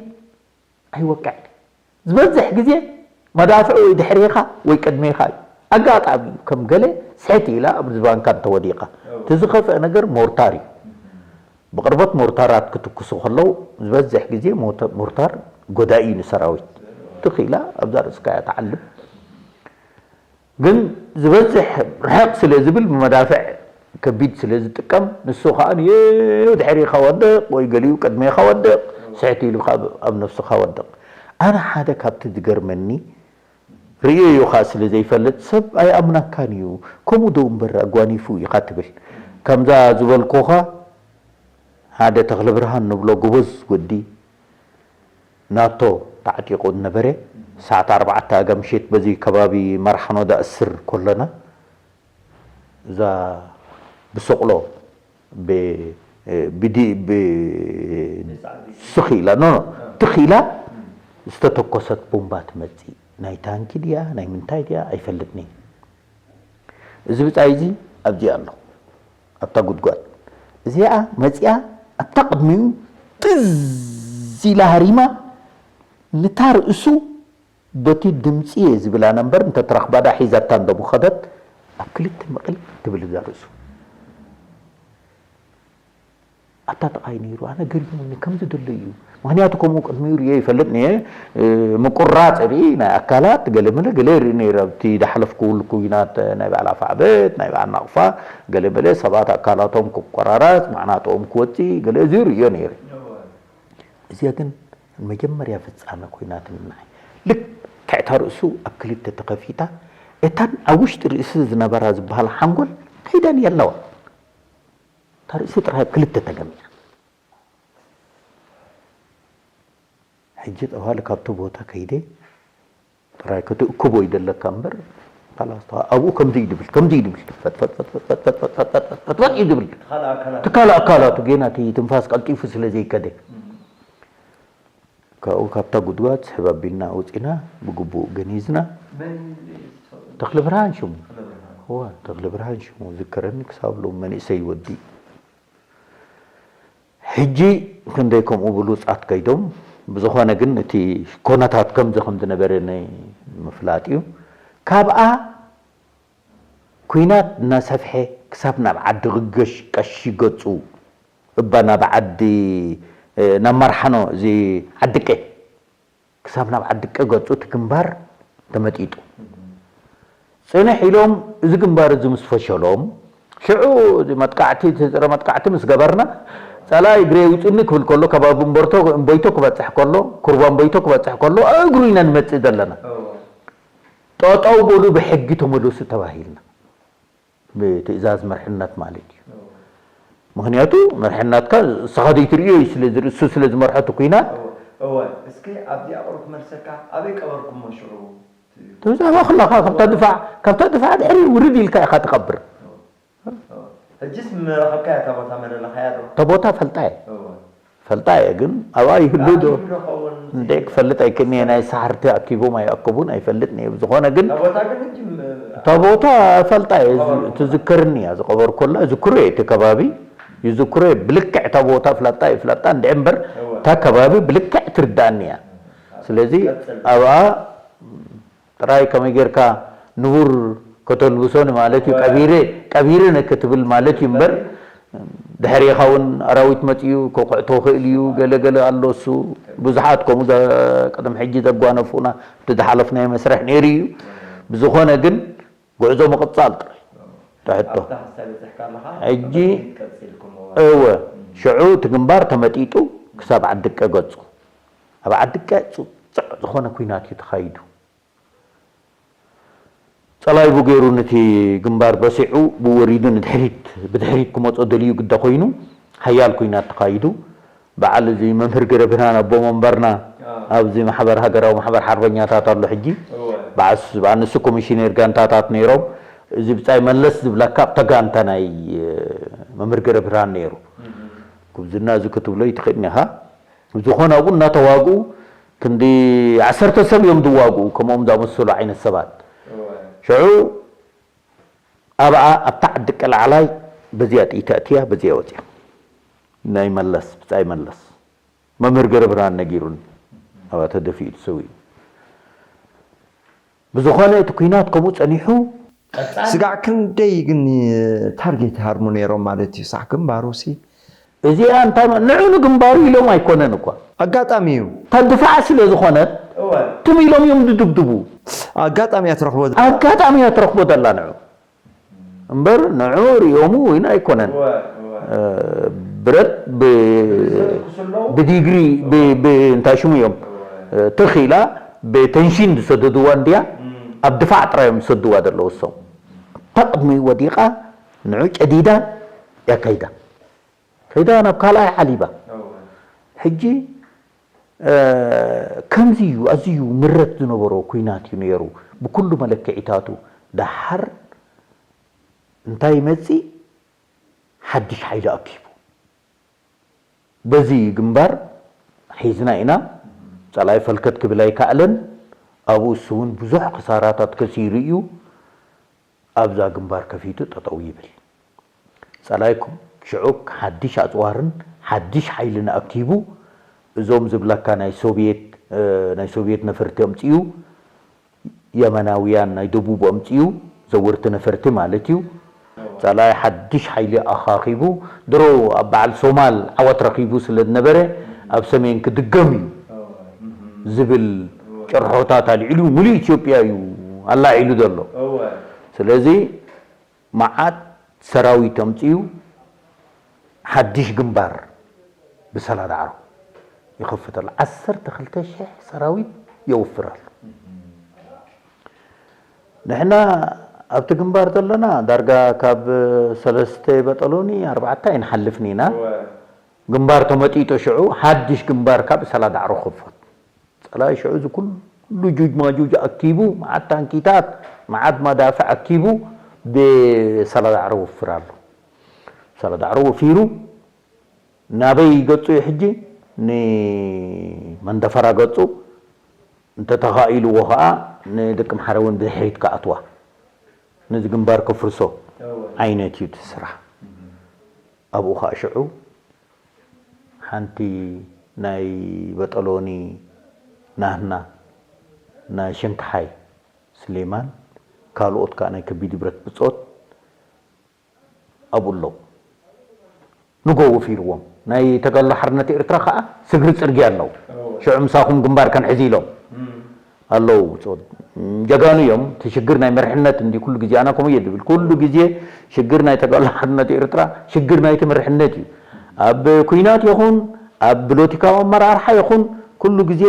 ኣይወቅዕን። ዝበዝሕ ግዜ መዳፍዕ ወይ ድሕሬኻ ወይ ቅድሜኻ እዩ። ኣጋጣሚ ከም ገለ ስሕት ኢላ ኣብ ዝባንካ እንተወዲቓ። እቲ ዝኸፍአ ነገር ሞርታር እዩ። ብቕርበት ሞርታራት ክትኩሱ ከለዉ ዝበዝሕ ግዜ ሞተ-፣ ሞርታር ጎዳኢ እዩ ንሰራዊት። ትኽ ኢላ ኣብዛ ርእስካ እያ ትዓልብ። ግን ዝበዝሕ ርሕቕ ስለ ዝብል ብመዳፍዕ ከቢድ ስለ ዝጥቀም ንሱ ኸኣ ንየው ድሕሬኻ ወድቕ ወይ ገሊኡ ቅድሜኻ ወድቕ፣ ስሕት ኢሉ ኸኣ ኣብ ነብስኻ ወድቕ። ኣነ ሓደ ካብቲ ዝገርመኒ ርእየዮ ኸኣ ስለ ዘይፈልጥ ሰብ ኣይኣምናካን እዩ። ከምኡ ዶ እምበር ኣጓኒፉ ኢኻ ትብል። ከምዛ ዝበልኩኻ ሓደ ተኽለብርሃን ንብሎ ጎበዝ ወዲ ናቶ ተዓጢቑ ዝነበረ ሰዓት ኣርባዕተ ኣጋ ምሸት በዚ ከባቢ መርሓኖ ዳእስር ከሎና እዛ ብሰቕሎ ብ-፣ ብዲ-፣ ብ-፣ ስኽ ኢላ፣ ኖ፣ ኖ፣ ትኽ ኢላ ዝተተኮሰት ቦምባ ትመጽእ። ናይ ታንኪ ድያ፣ ናይ ምንታይ ድያ ኣይፈልጥን እየ። እዚ ብጻይ እዚ ኣብዚኣ ኣሎ፣ ኣብታ ጉድጓድ። እዚኣ መጺኣ ኣብታ ቅድሚኡ ጥዝ ኢላ ሃሪማ፣ ንታ ርእሱ በቲ ድምጺ እየ ዝብላ ነምበር፣ እንተ ትረኽባ ዳ ሒዛታ እንዶ ምኸደት፣ ኣብ ክልተ ምቕል ትብል እዛ ርእሱ። ኣታ ጥቓይ ነይሩ፣ ኣነ ገሪሙኒ፣ ከምዚ ደሎ እዩ። ምኽንያቱ ከምኡ ቅድሚኡ ርእየ ይፈልጥ ነየ፣ እ፣ ምቁራጽ ርኢ ናይ ኣካላት፣ ገለ መለ ገለ ይርኢ ነይረ። ኣብቲ ዳሕለፍኩ ኩሉ ኩናት ናይ በዓል ኣፋዕበት፣ ናይ በዓል ናቕፋ፣ ገለ መለ ሰባት ኣካላቶም ክቆራረጽ፣ ማዕናጥኦም ክወጽእ፣ ገለ እዚ ርእዮ ነይረ። እዚኣ ግን መጀመርያ ፍጻመ ኮይናትኒ ንዓይ። ልክዕ እታ ርእሱ ኣብ ክልተ ተኸፊታ፣ እተን ኣብ ውሽጢ ርእሲ ዝነበራ ዝበሃላ ሓንጎል ከይደን የለዋ። እታ ርእሲ ጥራይ ኣብ ክልተ ተገሚዓ። ሕጂ ጠዋሊ ካብቲ ቦታ ከይደ ጥራይ ክትእክቦ ይደለካ እምበር፣ ካላስ ተዋ-፣ ኣብኡ ከምዚ እዩ ድብል፣ ከምዚ እዩ ድብል፣ ፈጥ፣ ፈጥ፣ ፈጥ እዩ ድብል። ትካል ኣካላቱ። ትካል ኣካላቱ ጌና እቲ ትንፋስ ቀልጢፉ ስለ ዘይከደ። ካብኡ ካብታ ጉድጓድ ስሕብ ኣቢልና ኣውጺና፣ ብግቡእ ገኒዝና። መን እዩ ዝሰ-፣ ተኽለ ብርሃን ሽሙ። ተኽለ ብርሃን። እወ፣ ተኽለ ብርሃን ሽሙ ዝከረኒ ክሳብ ሎም መንእሰይ ወዲ። ሕጂ ክንደይ ከምኡ ብሉጻት ከይዶም፣ ብዝኾነ ግን እቲ ኮነታት ከምዚ ከም ዝነበረ ናይ ምፍላጥ እዩ። ካብኣ ኲናት እናሰፍሐ ክሳብ ናብ ዓዲ ግገሽ ቀሺ ገጹ እባ ናብ ዓዲ፣ እ፣ ናብ መርሓኖ እዚ ዓዲ ቀ ክሳብ ናብ ዓዲ ቀ ገጹ እቲ ግንባር ተመጢጡ። ጽንሕ ኢሎም እዚ ግንባር እዚ ምስ ፈሸሎም፣ ሽዑ እዚ መጥቃዕቲ፣ እቲ ጸረ መጥቃዕቲ ምስ ገበርና፣ ጸላኢ እግሪ የውጽእኒ ክብል ከሎ፣ ከባቢ እምበርቶ-፣ እምበይቶ ክበጽሕ ከሎ፣ ኩርባ እምበይቶ ክበጽሕ ከሎ፣ እግሩ ኢና ንመጽእ ዘለና። እዎ። ጠጠው በሉ፣ ብሕጊ ተመለሱ ተባሂልና። ብትእዛዝ መርሕነት ማለት እዩ። እዎ። ምኽንያቱ መርሕነትካ ንስኻ ዘይትርእዮ እዩ፣ ስለ ዝር-፣ እሱ ስለ ዝመርሖ እቲ ኲናት። እዎ፣ እወ። እስኪ ኣብዚኣ ቁሩብ ክመልሰካ፣ ኣበይ ቀበርኩሞ ሽዑ? ትብዛ ኩላኻ ካብታ ድፋዕ፣ ካብታ ድፋዕ ድሕሪ ውርድ ኢልካ ኢኻ ትቐብር። እዎ፣ እዎ። ሕጅስ ምረኸብካያ እታ ቦታ፣ መለለኻያ ዶ? እታ ቦታ ፈልጣ እየ። እዎ። ፈልጣ እየ፣ ግን ኣብኣ ይህሉ ዶ? ይህሉ ዶ ኸውን? እንደ ክፈልጥ ኣይክእልን እየ። ናይ ሳሕርቲ ኣኪቦም ኣይኣከቡን ኣይፈልጥን እየ። ብዝኾነ ግን እታ ቦታ ግን ሕጂ ም-፣ እታ ቦታ ፈልጣ እየ፣ ዝቐበርኩማ። ትዝክርኒ እያ፣ ዝቐበርኩላ፣ ዝክሮ እየ፣ እቲ ከባቢ ይዝክሮ እየ። ብልክዕ እታ ቦታ ፍላጣ እየ፣ ፍላጣ እንድዒ እምበር፣ እወ። እታ ከባቢ ብልክዕ ትርዳእኒ እያ። ስለዚ ቀጽል። ኣብኣ ጥራይ ከመይ ጌርካ ንቡር ከተልብሶ ንማለት እዩ። እወ። ቀቢረ፣ ቀቢረ ነክትብል ማለት እዩ እምበር፣ ድሕሬኻ እውን ኣራዊት መጺኡ ከኹዕቶ ይኽእል እዩ፣ ገለ ገለ ኣሎ። እሱ ብዙሓት ከምኡ ዘ-፣ ቅድም ሕጂ ዘጓነፉና እቲ ዝሓለፍናዮ መስርሕ ነይሩ እዩ። ብዝኾነ ግን ጉዕዞ ምቕጻል ጥራይ። ትሕቶ። ኣብታ ክሳብ በጺሕካ ኣለኻ፣ ሕጂ ቀጺልኩሞ። እወ፣ እም። ሽዑ እቲ ግንባር ተመጢጡ ክሳብ ዓዲ ቀ ገጹ። ኣብ ዓዲ ቀ ጽጹዕ ዝኾነ ኲናት እዩ ተኻይዱ። ጸላኢ ብኡ ገይሩ ነቲ ግንባር በሲዑ ብወሪዱ ንድሕሪት ብድሕሪት ክመጾ ደልዩ ግደ ኮይኑ ሓያል ኩናት ተኻይዱ። በዓል እዚ መምህር ገረብርሃን ኣቦ መንበርና ኣብዚ ማሕበር ሃገራዊ ማሕበር ሓርበኛታት ኣሎ ሕጂ። በዓስ ብኣንሱ ኮሚሽነር ጋንታታት ነይሮም። እዚ ብጻይ መለስ ዝብለካ ኣብታ ጋንታ ናይ መምህር ገረብርሃን ነይሩ። ጉብዝና እዚ ክትብሎ ይትኽእል ኢኻ። ዝኾነ ኣብኡ እናተዋግኡ ክንዲ ዓሰርተ ሰብ እዮም ዝዋግኡ፣ ከምኦም ዝኣመሰሉ ዓይነት ሰባት። ሽዑ ኣብኣ ኣብታ ዓዲ ቀላዕላይ በዚኣ ጥይት ኣእትያ በዚኣ ወፅያ። ናይ መለስ ብፃይ መለስ መምህር ገረብርሃን ነጊሩኒ። ኣብኣ ተደፊኡ ተሰዊኡ። ብዝኾነ እቲ ኩናት ከምኡ ፀኒሑ። ስጋዕ ክንደይ ግን ታርጌት ሃርሙ ነይሮም ማለት እዩ ሳሕ ግንባሩ ሲ እዚኣ እንታይ ንዑ ንግንባሩ ኢሎም ኣይኮነን እኳ ኣጋጣሚ እዩ ተድፋዕ ስለ ዝኾነት ትም ኢሎም እዮም ዝድብድቡ። ኣጋጣሚ እያ ትረኽቦ ኣጋጣሚ እያ ትረኽቦ ዘላ ንዑ እምበር ንዑ ሪኦሙ ወይን ኣይኮነን። ብረት ብዲግሪ እንታይ ሽሙ እዮም ተኺላ ብተንሽን ዝሰደድዋ እንድያ ኣብ ድፋዕ ጥራይ እዮም ዝሰድዋ ዘለዉ እሶም። ተቕድሚ ወዲቓ ንዑ ጨዲዳ እያ ከይዳ ከይዳ ናብ ካልኣይ ዓሊባ ሕጂ ከምዚ እዩ ኣዝዩ ምረት ዝነበሮ ኩናት እዩ ነይሩ ብኩሉ መለክዒታቱ። ደሓር እንታይ ይመፅእ ሓድሽ ሓይሊ ኣኪቡ በዚ ግንባር ሒዝና ኢና። ፀላኢ ፈልከት ክብል ኣይከኣለን። ኣብኡ እሱ እውን ብዙሕ ክሳራታት ከሲሩ እዩ። ኣብዛ ግንባር ከፊቱ ጠጠው ይብል። ፀላኢ ሽዑ ሓድሽ ኣፅዋርን ሓድሽ ሓይልን ኣኪቡ እዞም ዝብለካ ናይ ሶቪየት ናይ ሶቪየት ነፈርቲ ኣምፅኡ የመናውያን ናይ ደቡብ ኣምፅኡ ዘወርቲ ነፈርቲ ማለት እዩ። ፀላኢ ሓድሽ ሓይሊ ኣኻኺቡ ድሮ ኣብ በዓል ሶማል ዓወት ረኺቡ ስለ ዝነበረ ኣብ ሰሜን ክድገም እዩ ዝብል ጭርሖታት ኣልዒሉ ሙሉእ ኢትዮጵያ እዩ ኣላዒሉ ዘሎ። ስለዚ መዓት ሰራዊት ኣምፅኡ ሓድሽ ግንባር ብሰላ ዳዕሮ ይኸፍት ኣሎ። ዓሰርተ ክልተ ሽሕ ሰራዊት የውፍር ኣሎ። ንሕና ኣብቲ ግንባር ዘለና ዳርጋ ካብ ሰለስተ በጠሎኒ ኣርባዕተ ኣይንሓልፍን ኢና። ግንባር ተመጢጦ ሽዑ ሓድሽ ግንባር ካብ ሰላ ዳዕሮ ክኸፈት። ፀላኢ ሽዑ እዚ ኩሉ ጁጅ ማጁጅ ኣኪቡ መዓት ታንኪታት መዓት መዳፍዕ ኣኪቡ ብሰላ ዳዕሮ ወፍር ኣሎ። ሰላ ዳዕሮ ወፊሩ ናበይ ገፁ እዩ ሕጂ ንመንደፈራ ገፁ እንተተኻኢልዎ ከዓ ንደቂ ምሓረ እውን ብድሕሪት ክኣትዋ ነዚ ግንባር ከፍርሶ ዓይነት እዩ እቲ ስራሕ። ኣብኡ ከዓ ሽዑ ሓንቲ ናይ በጠሎኒ ናህና ናይ ሸንክሓይ ስሌማን ካልኦት ከዓ ናይ ከቢድ ብረት ብፆት ኣብኡ ኣለዉ። ንጎ ወፊርዎም ናይ ተጋድሎ ሓርነት ኤርትራ ከዓ ስግሪ ፅርግያ ኣለዉ። ሽዑ ምሳኹም ግንባር ከንሕዝ ኢሎም ኣለዉ። ጀጋኑ እዮም። እቲ ሽግር ናይ መርሕነት እንዲ ኩሉ ግዜ ኣና ከምኡ እየ ድብል። ኩሉ ግዜ ሽግር ናይ ተጋድሎ ሓርነት ኤርትራ ሽግር ናይቲ መርሕነት እዩ። ኣብ ኩናት ይኹን ኣብ ብሎቲካዊ ኣመራርሓ ይኹን ኩሉ ግዜ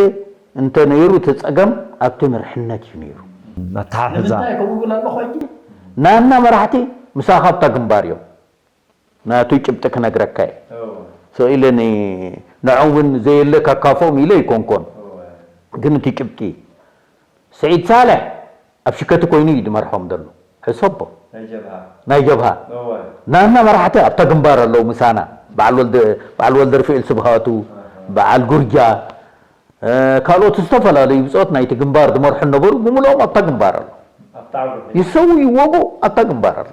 እንተ ነይሩ እቲ ፀገም ኣብቲ መርሕነት እዩ ነይሩ። ኣተሓሕዛ ናና መራሕቲ ምሳኻ ኣብታ ግንባር እዮም። ናቱ ጭብጢ ክነግረካ እየ። ስቕ ኢለ ንዖም እውን ዘየለ ካካፍኦም ኢለ ኣይኮንኮን። ግን እቲ ጭብጢ ስዒድ ሳልሕ ኣብ ሽከቲ ኮይኑ እዩ ዝመርሖም ዘሎ። ሕሰቦ ናይ ጀብሃ ናና መራሕቲ ኣብታ ግንባር ኣለዉ ምሳና። በዓል ወልደርፍኤል ስብሃቱ፣ በዓል ጉርጃ፣ ካልኦት ዝተፈላለዩ ብፆት ናይቲ ግንባር ዝመርሑ ነበሩ። ብምልኦም ኣብታ ግንባር ኣሎ ይሰው ይወጉ ኣብታ ግንባር ኣሎ።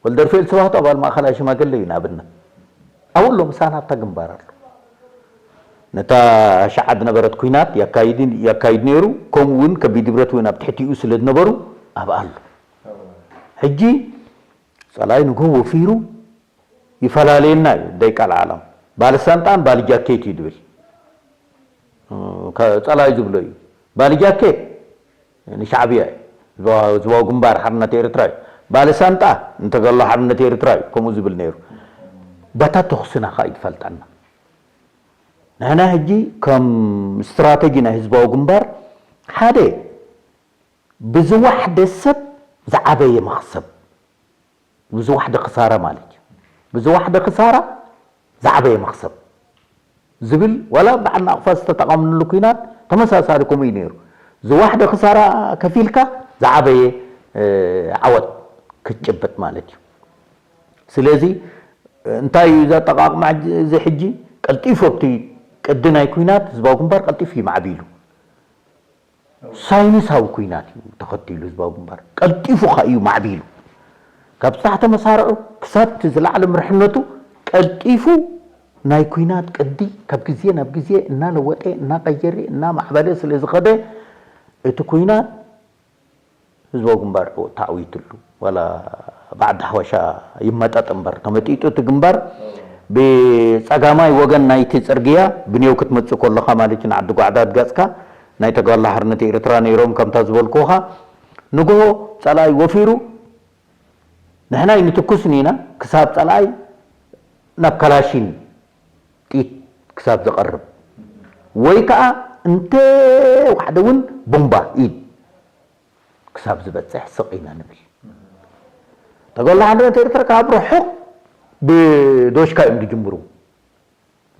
ወልደርፍኤል ስብሃቱ ኣባል ማእኸላይ ሽማግለ እዩ። ንኣብነት ኣብኡ ኣሎ ምሳና ኣብታ ግንባር ኣሎ። ነታ ሸዓ ዝነበረት ኩናት የካይድ ነይሩ። ከምኡ እውን ከቢድ ብረት እውን ኣብ ትሕቲኡ ስለ ዝነበሩ ኣብኣ ኣሎ። ሕጂ ፀላኢ ንግሆ ወፊሩ ይፈላለየና እዩ። ደይ ቃል ዓለም ባልሳንጣን ባልጃኬት እዩ ዝብል ፀላኢ ዝብሎ እዩ። ባልጃኬት ንሻዕብያ እዩ። ህዝባዊ ግንባር ሓርነት ኤርትራ እዩ። ባልሳንጣ ንተጋድሎ ሓርነት ኤርትራ እዩ ከምኡ ዝብል ነይሩ። በታ ተኹስና ከዓ እዩ ዝፈልጠና። ንሕና ሕጂ ከም ስትራተጂ ናይ ህዝባዊ ግንባር ሓደ ብዝዋሕደ ሰብ ዝዓበየ መኽሰብ፣ ብዝዋሕደ ክሳራ ማለት እዩ። ብዝዋሕደ ክሳራ ዝዓበየ መኽሰብ ዝብል፣ ዋላ በዓል ናቕፋ ዝተጠቐምሉ ኩናት ተመሳሳሊ ከምኡ እዩ ነይሩ። ዝዋሕደ ክሳራ ከፊልካ ዝዓበየ ዓወት ክትጭብጥ ማለት እዩ። ስለዚ እንታይ እዩ ዘጠቓቕማ እዚ ሕጂ? ቀልጢፉ ኣብቲ ቅዲ ናይ ኩናት ህዝባዊ ግንባር ቀልጢፉ እዩ ማዕቢሉ። ሳይንሳዊ ኩናት እዩ ተኸቲሉ ህዝባዊ ግንባር። ቀልጢፉ ኸ እዩ ማዕቢሉ። ካብ ስራሕ ተመሳርዑ ክሳብ እቲ ዝለዓለ ምርሕነቱ ቀልጢፉ ናይ ኩናት ቅዲ ካብ ግዜ ናብ ግዜ እናለወጠ፣ እናቐየረ፣ እናማዕበለ ስለ ዝኸደ እቲ ኩናት ህዝባዊ ግንባር ተዓዊትሉ። ዋላ ባዕዲ ሓወሻ ይመጠጥ እምበር ተመጢጡ እቲ ግንባር ብጸጋማይ ወገን ናይቲ ጽርግያ ብኔው ክትመጽእ ከለኻ ማለት እዩ፣ ንዓዲ ጓዕዳድ ገጽካ ናይ ተጋድሎ ሓርነት ኤርትራ ነይሮም ከምታ ዝበልኩኻ። ንግሆ ጸላኢ ወፊሩ ንሕና ኣይንትኩስን ኢና ክሳብ ጸላኢ ናብ ካላሺን ጥይት ክሳብ ዘቐርብ ወይ ከኣ እንተ ዋሕደ እውን ቦምባ ኢድ ክሳብ ዝበጽሕ ስቕ ኢና ንብል። ተጋድሎ ሓርነት ኤርትራ ካብ ርሑቕ ብዶሽካ እዮም ዝጅምሩ።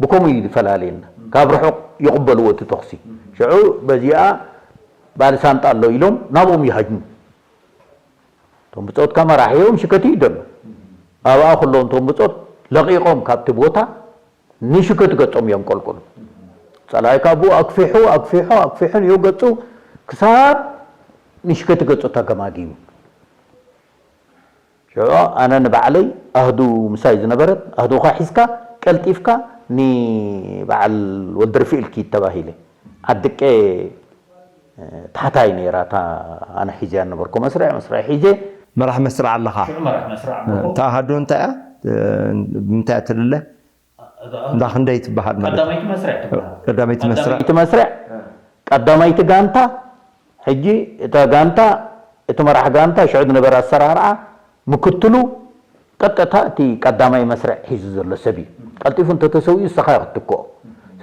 ብከምኡ እዩ ዝፈላለየና። ካብ ርሑቕ ይቕበልዎ እቲ ተኹሲ። ሽዑ በዚኣ ባልሳንጣ ኣሎ ኢሎም ናብኦም ይሃጅሙ። እቶም ብጾት ከኣ መራሒኦም ሽከት እዩ ዘሎ። ኣብኣ ከለዉ እቶም ብጾት ለቒቖም ካብቲ ቦታ ንሽከት ገጾም እዮም ቀልቅሉ። ጸላኢ ከኣ ብኡ ኣግፊሑ፣ ኣግፊሑ፣ ኣግፊሑ ንዮ ገጹ ክሳብ ንሽከት ገጹ ተገማጊሙ። ሽዑ ኣነ ንባዕለይ ኣህዱ ምሳይ ዝነበረት ኣህዱኻ ሒዝካ ቀልጢፍካ ንበዓል ወልደርፍኤል ኪድ ተባሂለ። ዓድቄ ታሕታይ ነይራ እታ ኣነ ሒዘያ ዝነበርኩ መስርዕ፣ መስርዕ ሒዘ። መራሕ መስርዕ ኣለኻ። ሽዑ መራሕ መስርዕ ኣለኹ። እታ ኣሃዱ እንታይ እያ? ብምንታይ እያ ትልለ? እንዳ ክንደይ ትበሃል ማለት እዩ? ቀዳመይቲ መስርዕ ትበሃል። ቀዳመይቲ መስርዕ። ቀዳመይቲ መስርዕ፣ ቀዳመይቲ ጋንታ፣ ሕጂ እታ ጋንታ፣ እቲ መራሕ ጋንታ፣ ሽዑ ዝነበረ ኣሰራርዓ፣ ምክትሉ፣ ቀጥታ እቲ ቀዳማይ መስርዕ ሒዙ ዘሎ ሰብ እዩ። ቀልጢፉ እንተተሰዊኡ፣ ንስኻ ኢኻ ክትትክኦ።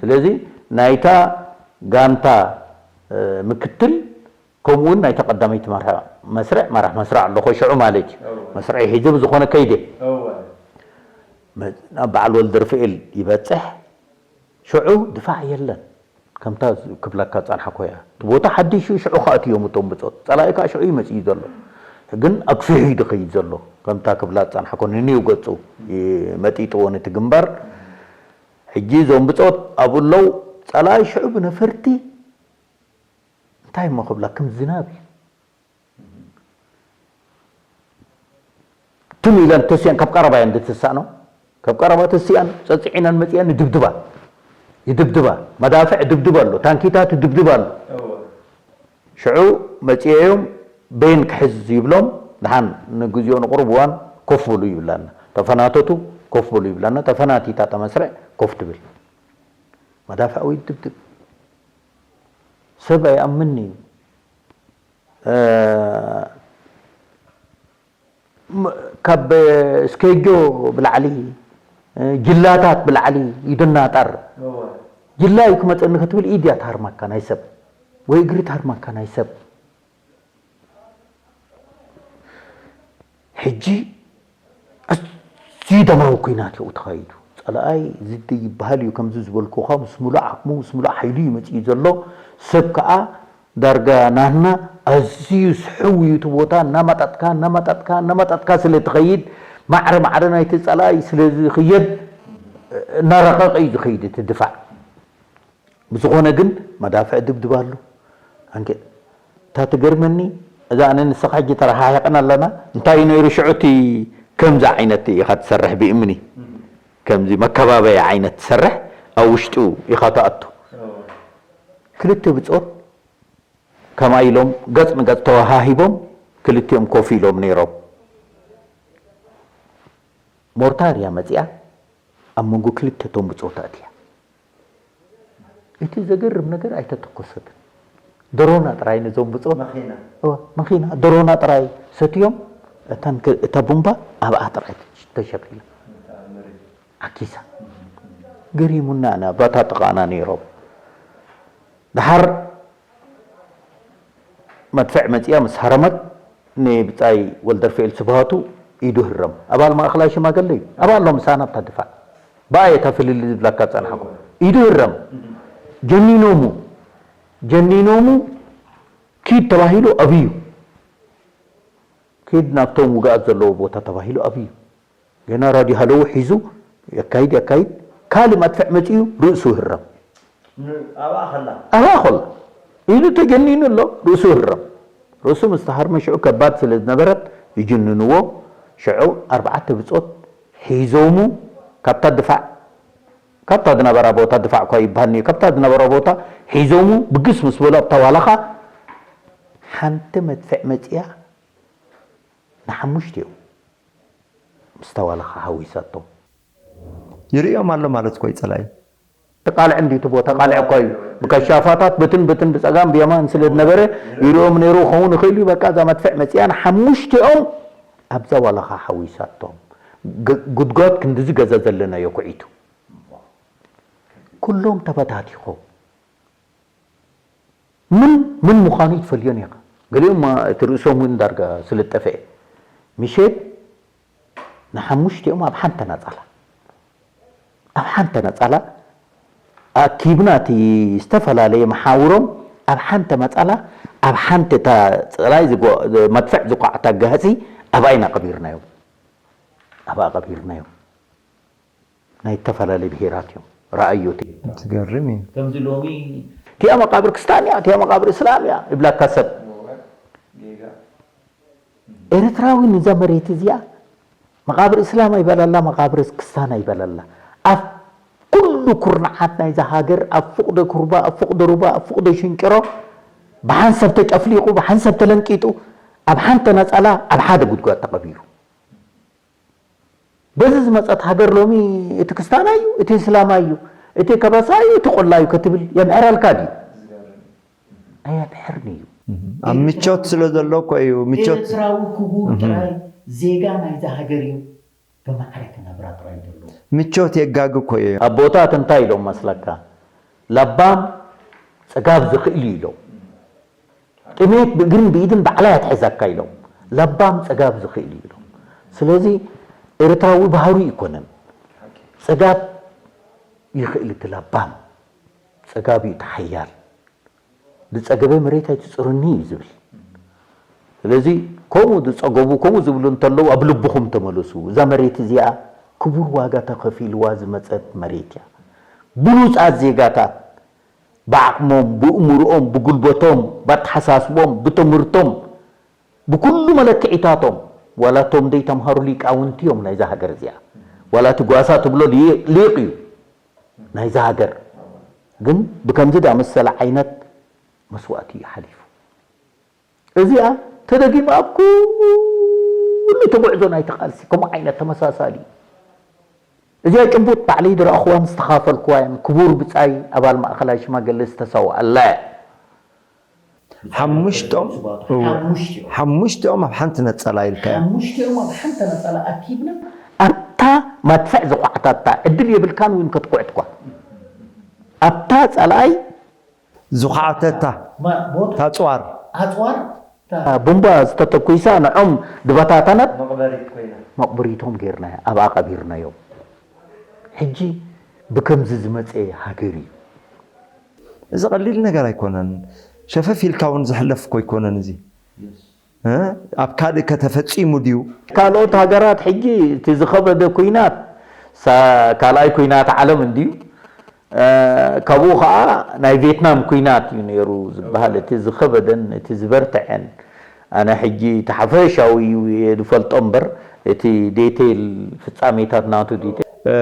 ስለዚ፣ ናይታ ጋንታ፣ እ፣ ምክትል፣ ከምኡ እውን ናይታ ቀዳመይቲ መርሐ-፣ መስርዕ፣ መራሕ መስርዕ ኣለኾ ሽዑ ማለት እዩ። እወ። መስርዕ ሒዙ ብዝኾነ ከይደ። እወ። መ-፣ ናብ በዓል ወልደርፍኤል ይበጽሕ። ሽዑ ድፋዕ የለን። ከምታ ዝ-፣ ክብለካ ጸንሓኮ እያ። እቲ ቦታ ሓዲሽ እዩ፣ ሽዑ ከኣ እትዮም እቶም ብጾት። ጸላኢ ከኣ ሽዑ እዩ መጺኡ ዘሎ። ግን ኣግፊሑ እዩ ዝኸይድ ዘሎ። ከምታ ክብላ ጸንሓኮ ንንዩ ገጹ ይ-፣ መጢጥዎ ነቲ ግንባር። ሕጂ እዞም ብጾት ኣብኡ ኣለዉ። ጸላኢ ሽዑ ብነፈርቲ እንታይ እሞ ክብላ፣ ከም ዝናብ እዩ። ትም ኢለን ተሲኣን፣ ካብ ቀረባ እየን ዝትሳእኖ። ካብ ቀረባ ተሲኣን፣ ጸጽዒናን መጺኣን ይድብድባ። ይድብድባ። መዳፍዕ ይድብድባ ኣሎ። ታንኪታት ይድብድባ ኣሎ። እወ። ሽዑ መጺኦም በይን ክሕዝ ይብሎም፣ ደሓን ንግዜኡ ንቑሩብ እዋን ኮፍ በሉ ይብላና። ተፈናተቱ ኮፍ በሉ ይብላና። ተፈናቲታ ተመስርዕ ኮፍ ትብል። መዳፍዕ ወይ ይድብድብ። ሰብ ኣይኣምንን እዩ። እ፣ ም-፣ ካብ ስኬጆ ብላዕሊ፣ እ፣ ጅላታት ብላዕሊ ይድናጠር። እወ። ጅላ እዩ ክመጸኒ ክትብል ኢድ እያ ትሃርመካ ናይ ሰብ፣ ወይ እግሪ ትሃርመካ ናይ ሰብ። ሕጂ ኣዝዩ ደማዊ ኲናት እዩ ተኻይዱ። ጸላኣይ ዝደይ ይበሃል እዩ፣ ከምዚ ዝበልኩኻ ምስ ሙሉእ ዓቕሙ፣ ምስ ሙሉእ ሓይሉ እዩ መጺኡ ዘሎ። ሰብ ከኣ ዳርጋ ናህና ኣዝዩ ስሕው እዩ እቲ ቦታ፣ እናመጠጥካ፣ እናመጠጥካ፣ እናመጠጥካ ስለ ትኸይድ፣ ማዕረ ማዕረ ናይቲ ጸላኣይ ስለ ዝኽየድ፣ እናረቐቐ እዩ ዝኸይድ እቲ ድፋዕ። ብዝኾነ ግን መዳፍዕ ድብድብ ኣሎ። ኣንከ እታ ትገርመኒ፣ እዛ ኣነ ንስኻ ሕጂ ተረሓሒቕና ኣለና፣ እንታይ እዩ ነይሩ ሽዑ እቲ ከምዚ ዓይነት ኢኻ ትሰርሕ ብእምኒ፣ ከምዚ መከባበያ ዓይነት ትሰርሕ፣ ኣብ ውሽጡ ኢኻ ትኣቱ። ክልተ ብጾት ከምኣ ኢሎም ገጽ ንገጽ ተወሃሂቦም ክልቲኦም ኮፍ ኢሎም ነይሮም። ሞርታር እያ መጺኣ ኣብ መንጎ ክልተ እቶም ብጾት ኣእትያ። እቲ ዘገርም ነገር ኣይተተኮሰትን። ድሮና ጥራይ ነዞም ብጾት መኺና። እወ፣ መኺና ድሮና ጥራይ ሰትዮም፣ እተን ከ-፣ እታ ቡምባ ኣብኣ ጥራይ ተሸኺላ። እታ መሬት። ዓኪሳ። ገሪሙና ኢና፣ ባታ ጥቓና ነይሮም። ደሓር መድፍዕ መጺኣ ምስ ሃረመት ንብጻይ ወልደርፍኤል ስብሃቱ ኢዱ ህረም። ኣባል ማእኸላይ ሽማግለ እዩ። ኣባል ኣሎ ምሳና ኣብታ ድፋዕ። ብኣየ እታ ፍልልይ ዝብላካ ዝጸንሓኩ። ኢዱ ህረም። ጀኒኖሙ። ጀኒኖሙ ኪድ ተባሂሉ ኣብዩ። ኪድ ናብቶም ውግኣት ዘለዎ ቦታ ተባሂሉ ኣብዩ። ገና ራድዮ ሃለው ሒዙ የካይድ የካይድ። ካልእ መድፍዕ መጺኡ ርእሱ ህረም። ኣብኣ ከላ ኣብኣ ከሎ ኢዱ ተጀኒኑ ኣሎ፣ ርእሱ ህረም። ርእሱ ምስ ተሃርመ ሽዑ ከባድ ስለ ዝነበረት ይጅንንዎ። ሽዑ ኣርባዕተ ብጾት ሒዞሙ ካብታ ድፋዕ፣ ካብታ ዝነበራ ቦታ፣ ድፋዕ እኳ ይበሃል ነይሩ፣ ካብታ ዝነበራ ቦታ ሒዞሙ ብግስ ምስ በሉ ኣብታ ዋላኻ ሓንቲ መድፍዕ መጺኣ ንሓሙሽቲኦም ምስታ ዋላኻ ሓዊሳቶም። ይርእዮም ኣሎ ማለት እኮ እዩ ጸላኢ። ተቃልዕ እንዲ እቲ ቦታ ቃልዕ እኳ እዩ። ብከሻፋታት ብትን ብትን ብጸጋም ብየማን ስለ ዝነበረ ይርእዮም ነይሩ ክኸውን ይኽእል እዩ። በቃ እዛ መድፍዕ መጺኣ ንሓሙሽቲኦም ኣብዛ ዋላኻ ሓዊሳቶም። ግ- ጉድጓድ ክንድዚ ገዛ ዘለናዮ ኩዒቱ። ኩሎም ተበታቲኾም። ምን ምን ምዃኑ ይትፈልዮን ኢኻ። ገሊኦም እቲ ርእሶም እውን ዳርጋ ስለ ዝጠፍአ ምሸት ንሓሙሽቲኦም ኣብ ሓንቲ ነጻላ ኣብ ሓንቲ ነጻላ ኣኪብና እቲ ዝተፈላለየ መሓውሮም ኣብ ሓንቲ መጻላ ኣብ ሓንቲ እታ ጽላይ ዝጎ- መድፍዕ ዝቋዕታ ጋህፂ ኣብኣ ኢና ቀቢርናዮም። ኣብኣ ቀቢርናዮም። ናይ ዝተፈላለየ ብሄራት እዮም። ረኣዮ እቲ ትገርም እዩ። ከምዚ ሎሚ እቲኣ መቃብር ክስታን እያ፣ እቲኣ መቃብር እስላም እያ ይብላካ ሰብ። ኤርትራዊ ንዛ መሬት እዚኣ መቃብር እስላም ኣይበለላ፣ መቃብር ክስታን ኣይበለላ። ኣብ ኩሉ ኩርናዓት ናይዛ ሃገር፣ ኣብ ፍቕዶ ኩርባ፣ ኣብ ፍቕዶ ሩባ፣ ኣብ ፍቕዶ ሽንጭሮ፣ ብሓንሰብ ተጨፍሊቑ፣ ብሓንሰብ ተለንቂጡ፣ ኣብ ሓንቲ ነጸላ ኣብ ሓደ ጉድጓድ ተቐቢሩ። በዚ ዝመጸት ሃገር ሎሚ እቲ ክስታና እዩ፣ እቲ እስላማ እዩ፣ እቲ ከበሳ እዩ፣ እቲ ቆላ እዩ ከትብል የምሕረልካ ድዩ? ኣየምሕርን እዩ። ኣብ ምቾት ስለ ዘሎ እኮ እዩ ምቾት ኤርትራዊ ክቡር ጥራይ ዜጋ ናይዛ ሃገር እዩ ብማዕረ ክነብራ ጥራይ ዘለዎ። ምቾት የጋግ እኮ እዩ። ኣቦታት እንታይ ኢሎም መስለካ? ለባም ጽጋብ ዝኽእል እዩ ኢሎም። ጥሜት ብእግርን ብኢድን ባዕላ እያ ትሕዘካ ኢሎም። ለባም ጽጋብ ዝኽእል እዩ ኢሎም። ስለዚ ኤርትራዊ ባህሩ ይኮነን። ጽጋብ ይኽእል እቲ ለባም። ጽጋብ እዩ እቲ ሓያል። ዝጸገበ መሬት ኣይትጽሩኒ እዩ ዝብል። ስለዚ ከምኡ ዝጸገቡ ከምኡ ዝብሉ እንተለዉ ኣብ ልብኹም ተመለሱ። እዛ መሬት እዚኣ ክቡር ዋጋ ተኸፊልዋ ዝመጸት መሬት እያ። ብሉጻት ዜጋታት ብዓቕሞም፣ ብእምርኦም፣ ብጉልበቶም፣ ብኣተሓሳስቦም፣ ብትምህርቶም፣ ብኩሉ መለክዒታቶም ዋላ እቶም ዘይተምሃሩ ሊቃውንቲ እዮም ናይዛ ሃገር እዚኣ። ዋላ እቲ ጓሳ ትብሎ ሊ- ሊቅ እዩ ናይዛ ሃገር። ግን ብከምዚ ዳመሰለ ዓይነት መስዋእቲ እዩ ሓሊፉ። እዚኣ ተደጊማ ኣብ ኩሉ እቲ ጉዕዞ ናይቲ ቃልሲ ከምኡ ዓይነት ተመሳሳሊ እዩ። እዚኣ ጭቡጥ ባዕለይ ዝረኣኹዋን ዝተኻፈልኩዋን ክቡር ብጻይ ኣባል ማእኸላይ ሽማግለ ዝተሰውኣላ እያ። ሓሙሽቶም ሓሙሽቲኦም ሓሙሽቲኦም ኣብ ሓንቲ ነጸላ ኢልካ ሓሙሽቲኦም ኣብ ሓንቲ ነጸላ ኣኪብና ኣብታ መድፍዕ ዝቋዕታታ ዕድል የብልካን እውን ክትኩዕትኳ ኣብታ ጸላኣይ ዝኹዓተታ ማ- ቦታ ታጽዋር ኣጽዋር ቡምባ ዝተተኩሳ ንዖም ዝበታተነት መቕበሪት ኮይና መቕብሪቶም ጌርና ኣብኣ ቀቢርናዮም። ሕጂ ብከምዚ ዝመፀ ሃገር እዩ። እዚ ቀሊል ነገር ኣይኮነን። ሸፈፍ ኢልካ እውን ዝሕለፍ እኮ ኣይኮነን። እዚ እ? ኣብ ካልእ ከተፈፂሙ ድዩ? ካልኦት ሃገራት ሕጂ እቲ ዝኸበደ ኩናት ሳ- ካልኣይ ኩናት ዓለም እንድዩ። እ፣ ካብኡ ከዓ ናይ ቬትናም ኩናት እዩ ነይሩ ዝበሃል እቲ ዝኸበደን እቲ ዝበርትዐን። ኣነ ሕጂ እቲ ሓፈሻዊ እዩ እየ ዝፈልጦ እምበር እቲ ዴቴል ፍጻሜታት ናቱ ዲቴል እ፣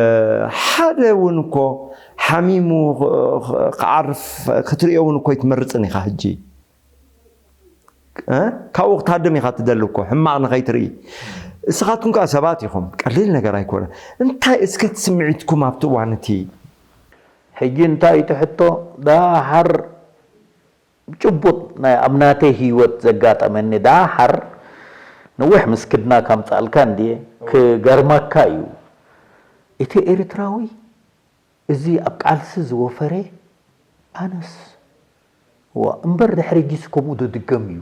ሓደ እውን እኮ ሓሚሙ ኽ- ኽ- ክዓርፍ ክትሪኦ እውን እኮ ኣይትመርፅን ኢኻ ሕጂ። እ? ካብኡ ክትሃድም ኢኻ ትደሊ እኮ ሕማቕ ንኸይትርኢ። እስኻትኩም ከዓ ሰባት ኢኹም፣ ቀሊል ነገር ኣይኮነ። እንታይ እስከ እቲ ስምዒትኩም ኣብቲ እዋን እቲ ሕጂ እንታይ እዩ እቲ ሕቶ? ዳሓር ጭቡጥ ናይ ኣብ ናተይ ህይወት ዘጋጠመኒ ዳሓር ነዊሕ ምስክድና ካምጻልካ እንድየ ክገርመካ እዩ። እቲ ኤርትራዊ እዚ ኣብ ቃልሲ ዝወፈረ ኣነስ ዋ እምበር ድሕሪ ሕጂስ ከምኡ ዶ ድገም እዩ?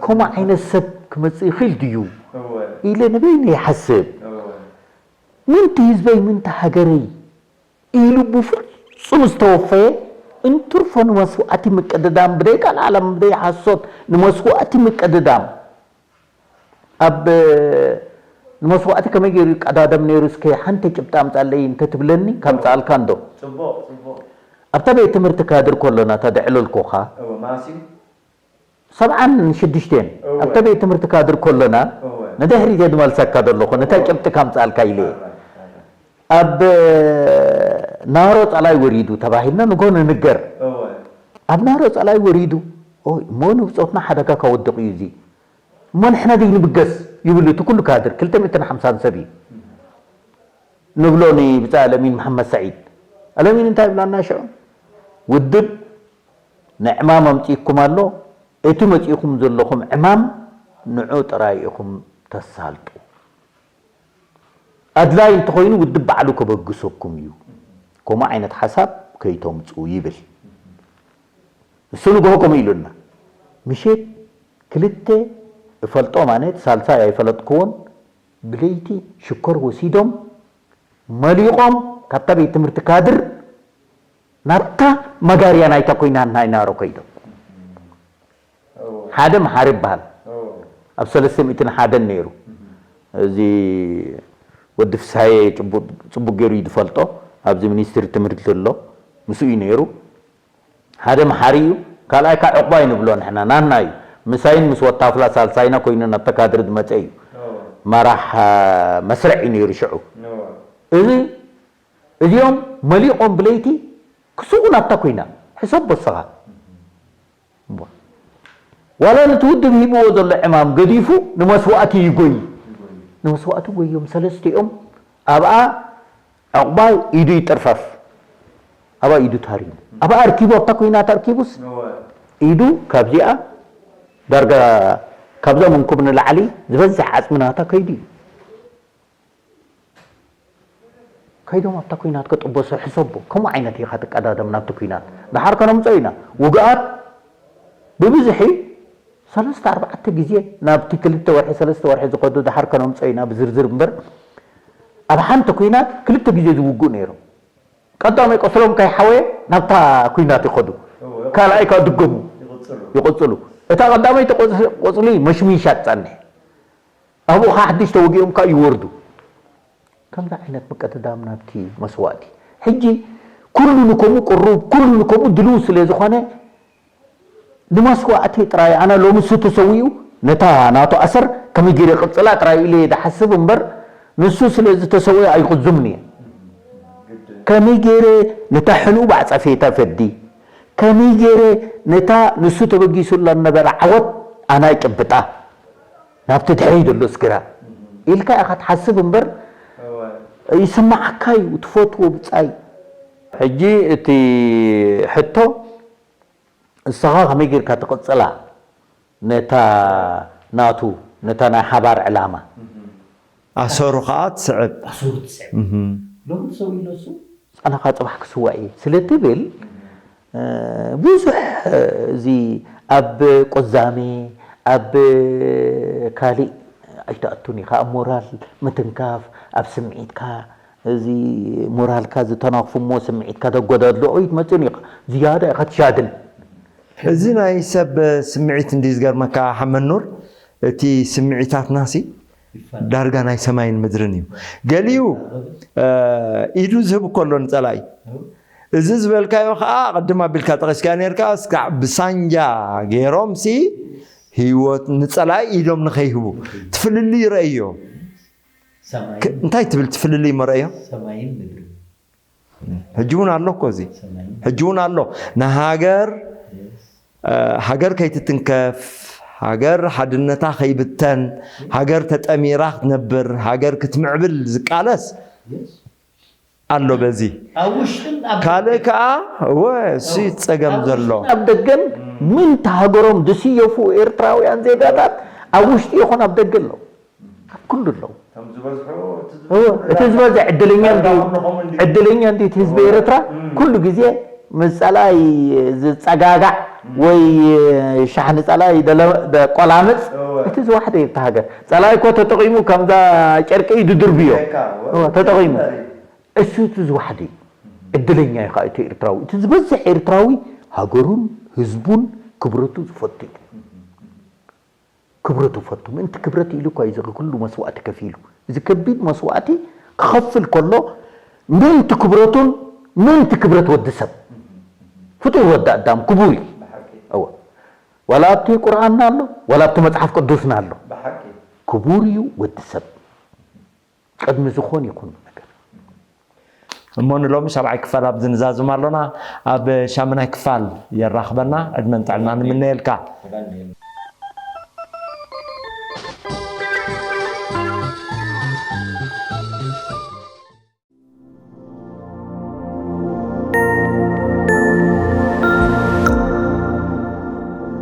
ከምኡ ዓይነት ሰብ ክመጽእ ይኽእል ድዩ ኢለ ንበይነ ይሓስብ። ምንቲ ህዝበይ ምንቲ ሃገረይ ኢሉ ብፍጹም ዝተወፈየ እንትርፎ ንመስዋእቲ ምቅድዳም ብደይ ቃል ዓለም ብደይ ሓሶት ንመስዋእቲ ምቅድዳም ኣብ ንመስዋእቲ ከመይ ገይሩ ይቀዳደም ነይሩ እስከ ሓንቲ ጭብጢ ኣምጻለይ እንተትብለኒ ከምጻልካ እንዶ ኣብታ ቤት ትምህርቲ ካድር ከሎና እታ ደዕለልኩኻ ሰብዓን ሽዱሽተን ኣብታ ቤት ትምህርቲ ካድር ከሎና ንድሕሪት እየ ዝመልሰካ ዘለኹ ነታ ጭብጢ ከምጻልካ ኢለ እየ ኣብ ናሮ ጸላይ ወሪዱ ተባሂልና ንጎ ንንገር ኣብ ናሮ ጸላይ ወሪዱ እሞ ንብጾትና ሓደጋ ከወድቕ እዩ እዚ እሞ ንሕና ዘይንብገስ ይብሉ እቲ ኩሉ ካድር ክልተ ሚእትን ሓምሳን ሰብ እዩ ንብሎ ንብጻ ኣለሚን መሓመድ ሰዒድ ኣለሚን እንታይ ይብላና ሽዑ ውድብ ንዕማም ኣምጺእኩም ኣሎ እቲ መጺእኩም ዘለኹም ዕማም ንዑ ጥራይ ኢኹም ተሳልጡ ኣድላይ እንተኾይኑ ውድብ ባዕሉ ከበግሰኩም እዩ ከምኡ ዓይነት ሓሳብ ከይተምፁ ይብል እሱ ንግሆ ከምኡ ኢሉና ምሸት ክልተ እፈልጦ ማለት ሳልሳይ ኣይፈለጥክዎን ብለይቲ ሽኮር ወሲዶም መሊቖም ካብታ ቤት ትምህርቲ ካድር ናብታ መጋርያ ናይታ ኮይና ናይ ናሮ ከይዶም ሓደ መሓሪ ይበሃል ኣብ ሰለስተ ሚእትን ሓደን ነይሩ እዚ ወዲ ፍስሃየ ጽቡቅ ገይሩ እዩ ዝፈልጦ ኣብዚ ሚኒስትሪ ትምህርቲ ዘሎ ምስኡ እዩ ነይሩ ሓደ መሓሪ እዩ ካልኣይ ካ ዕቁባይ ንብሎ ንሕና ናና እዩ ምሳይን ምስ ወታፍላ ሳልሳይና ኮይኑ ናብታ ካድሪ ዝመፀ እዩ መራሕ መስርዕ እዩ ነይሩ ሽዑ እዚ እዚኦም መሊቖም ብለይቲ ክስቑ ናብታ ኮይና ሕሰብ በስኻ ዋላ ነቲ ውድብ ሂብዎ ዘሎ ዕማም ገዲፉ ንመስዋእቲ ይጎይ ንመስዋእቲ ጎዮም ሰለስቲኦም ኣብኣ ዕቑባይ ኢዱ ይጥርፈፍ ኣብኣ ኢዱ ታሪሙ ኣብኣ ኣርኪቡ ኣብታ ኮይናት ኣርኪቡስ ኢዱ ካብዚኣ ዳርጋ ካብዛ መንኩብ ንላዕሊ ዝበዝሕ ዓፅሚ ናታ ከይዱ እዩ ከይዶም ኣብታ ኩናት ከጥበሱ ሕሰቦ ከምኡ ዓይነት ኢኻ ትቀዳደም ናብቲ ኩናት ደሓር ከነምፀኦ ኢና ውግኣት ብብዝሒ ሰለስተ ኣርባዕተ ግዜ ናብቲ ክልተ ወርሒ ሰለስተ ወርሒ ዝኸዱ ደሓር ከነምፀኦ ኢና ብዝርዝር እምበር ኣብ ሓንቲ ኩናት ክልተ ግዜ ዝውግኡ ነይሮም ቀዳማይ ቆስሎም ከይሓወየ ናብታ ኩናት ይኸዱ ካልኣይ ከዓ ድገሙ ይቕፅሉ እታ ቀዳመይቲ ቆስሊ መሽሚሻ ትፀንሕ ኣብኡ ከዓ ሓድሽ ተወጊኦም ከዓ ይወርዱ ከምዚ ዓይነት ምቅድዳም ናብቲ መስዋእቲ ሕጂ ኩሉ ንከምኡ ቅሩብ ኩሉ ንከምኡ ድልው ስለ ዝኾነ ንመስዋእቲ ጥራይ ኣነ ሎሚ እሱ ተሰዊኡ ነታ ናቱ ኣሰር ከመይ ገይረ ቅጽላ ጥራይ ኢለ እየ ዝሓስብ እምበር ንሱ ስለ ዝተሰወየ ኣይቕዙምን እየ ከመይ ገይረ ነታ ሕሉው ባዕጸፌታ ፈዲ ከመይ ገይረ ነታ ንሱ ተበጊሱላ ነበረ ዓወት ኣና ይጭብጣ ናብቲ ድሕሪ ዘሎ ስግራ ኢልካ ኢኻ ትሓስብ እምበር ይስማዓካ እዩ ትፈትዎ ብጻይ ሕጂ እቲ ሕቶ ንስኻ ከመይ ጌርካ ትቕጽላ ነታ ናቱ ነታ ናይ ሓባር ዕላማ ኣሰሩ ከዓ ትስዕብ ኣሰሩ ትስዕብ ሎሚ ትሰው ኢሎ እሱ ጸናኻ ጽባሕ ክስዋእ እየ ስለ ትብል ብዙሕ እዚ ኣብ ቁዛሜ ኣብ ካሊእ ኣይትኣቱን ኢኻ ኣብ ሞራል ምትንካፍ ኣብ ስምዒትካ እዚ ሞራልካ ዝተናኽፉ እሞ ስምዒትካ ተጎዳድልኦ ኣይትመፅን ኢኻ ዝያዳ ኢኻ ትሻድን እዚ ናይ ሰብ ስምዒት እንዲ ዝገርመካ ሓመኑር እቲ ስምዒታትናሲ ዳርጋ ናይ ሰማይን ምድርን እዩ። ገሊኡ ኢዱ ዝህብ እኮ ኣሎ ንጸላኢ። እዚ ዝበልካዮ ከኣ ቅድም ኣቢልካ ጠቒስካዮ ነርካ እስካዕ ብሳንጃ ገይሮምሲ ህይወት ንጸላኢ ኢዶም ንኸይህቡ እቲ ፍልልይ ረእዮ። እንታይ ትብል እቲ ፍልልይ መረእዮ? ሕጂ እውን ኣሎ እኮ እዚ ሕጂ እውን ኣሎ ንሃገር ሃገር ከይትትንከፍ ሃገር ሓድነታ ከይብተን ሃገር ተጠሚራ ክትነብር ሃገር ክትምዕብል ዝቃለስ ኣሎ በዚ ካልእ ከዓ እወ እሱ ጸገም ዘሎ ኣብ ደገን ምንታ ሃገሮም ዝስየፉ ኤርትራውያን ዜጋታት ኣብ ውሽጢ ይኹን ኣብ ደገ ኣለዉ ኣብ ኩሉ ኣለዉ እቲ ዝበዝሕ ዕድለኛ እንዲ ዕድለኛ እንዲ እቲ ህዝቢ ኤርትራ ኩሉ ግዜ ምስ ጸላኢ ዝጸጋጋዕ ወይ ሻሕ ንጸላኢ ደለ- ደቆላምጽ። እቲ ዝዋሕደ እዩ። እቲ ሃገር ጸላኢ እኮ ተጠቒሙ ከምዛ ጨርቂ እዩ ድድርብዮ። ተጠቒሙ። እሱ እቲ ዝዋሕደ እዩ። ዕድለኛ እዩ ከዓ እቲ ኤርትራዊ። እቲ ዝበዝሕ ኤርትራዊ ሃገሩን ህዝቡን ክብረቱ ዝፈቱ እዩ። ክብረቱ ፈቱ። ምእንቲ ክብረት ኢሉ እኳ እዩ እዚ ኩሉ መስዋእቲ ከፊሉ። እዚ ከቢድ መስዋእቲ ክኸፍል ከሎ ምእንቲ ክብረቱን ምእንቲ ክብረት ወዲ ሰብ። ፍጡር ወዲ ኣዳም ክቡር እዩ። እወ። ዋላ ኣብቲ ቁርኣንና ኣሎ፣ ዋላ ኣብቲ መጽሓፍ ቅዱስና ኣሎ። ክቡር እዩ ወዲ ሰብ። ቅድሚ ዝኾን ይኹን ነገር። እሞ ንሎሚ ሻብዓይ ክፋል ኣብዚ ንዛዝም ኣሎና። ኣብ ሻምናይ ክፋል የራኽበና። ዕድመን ጥዕና ንምነየልካ።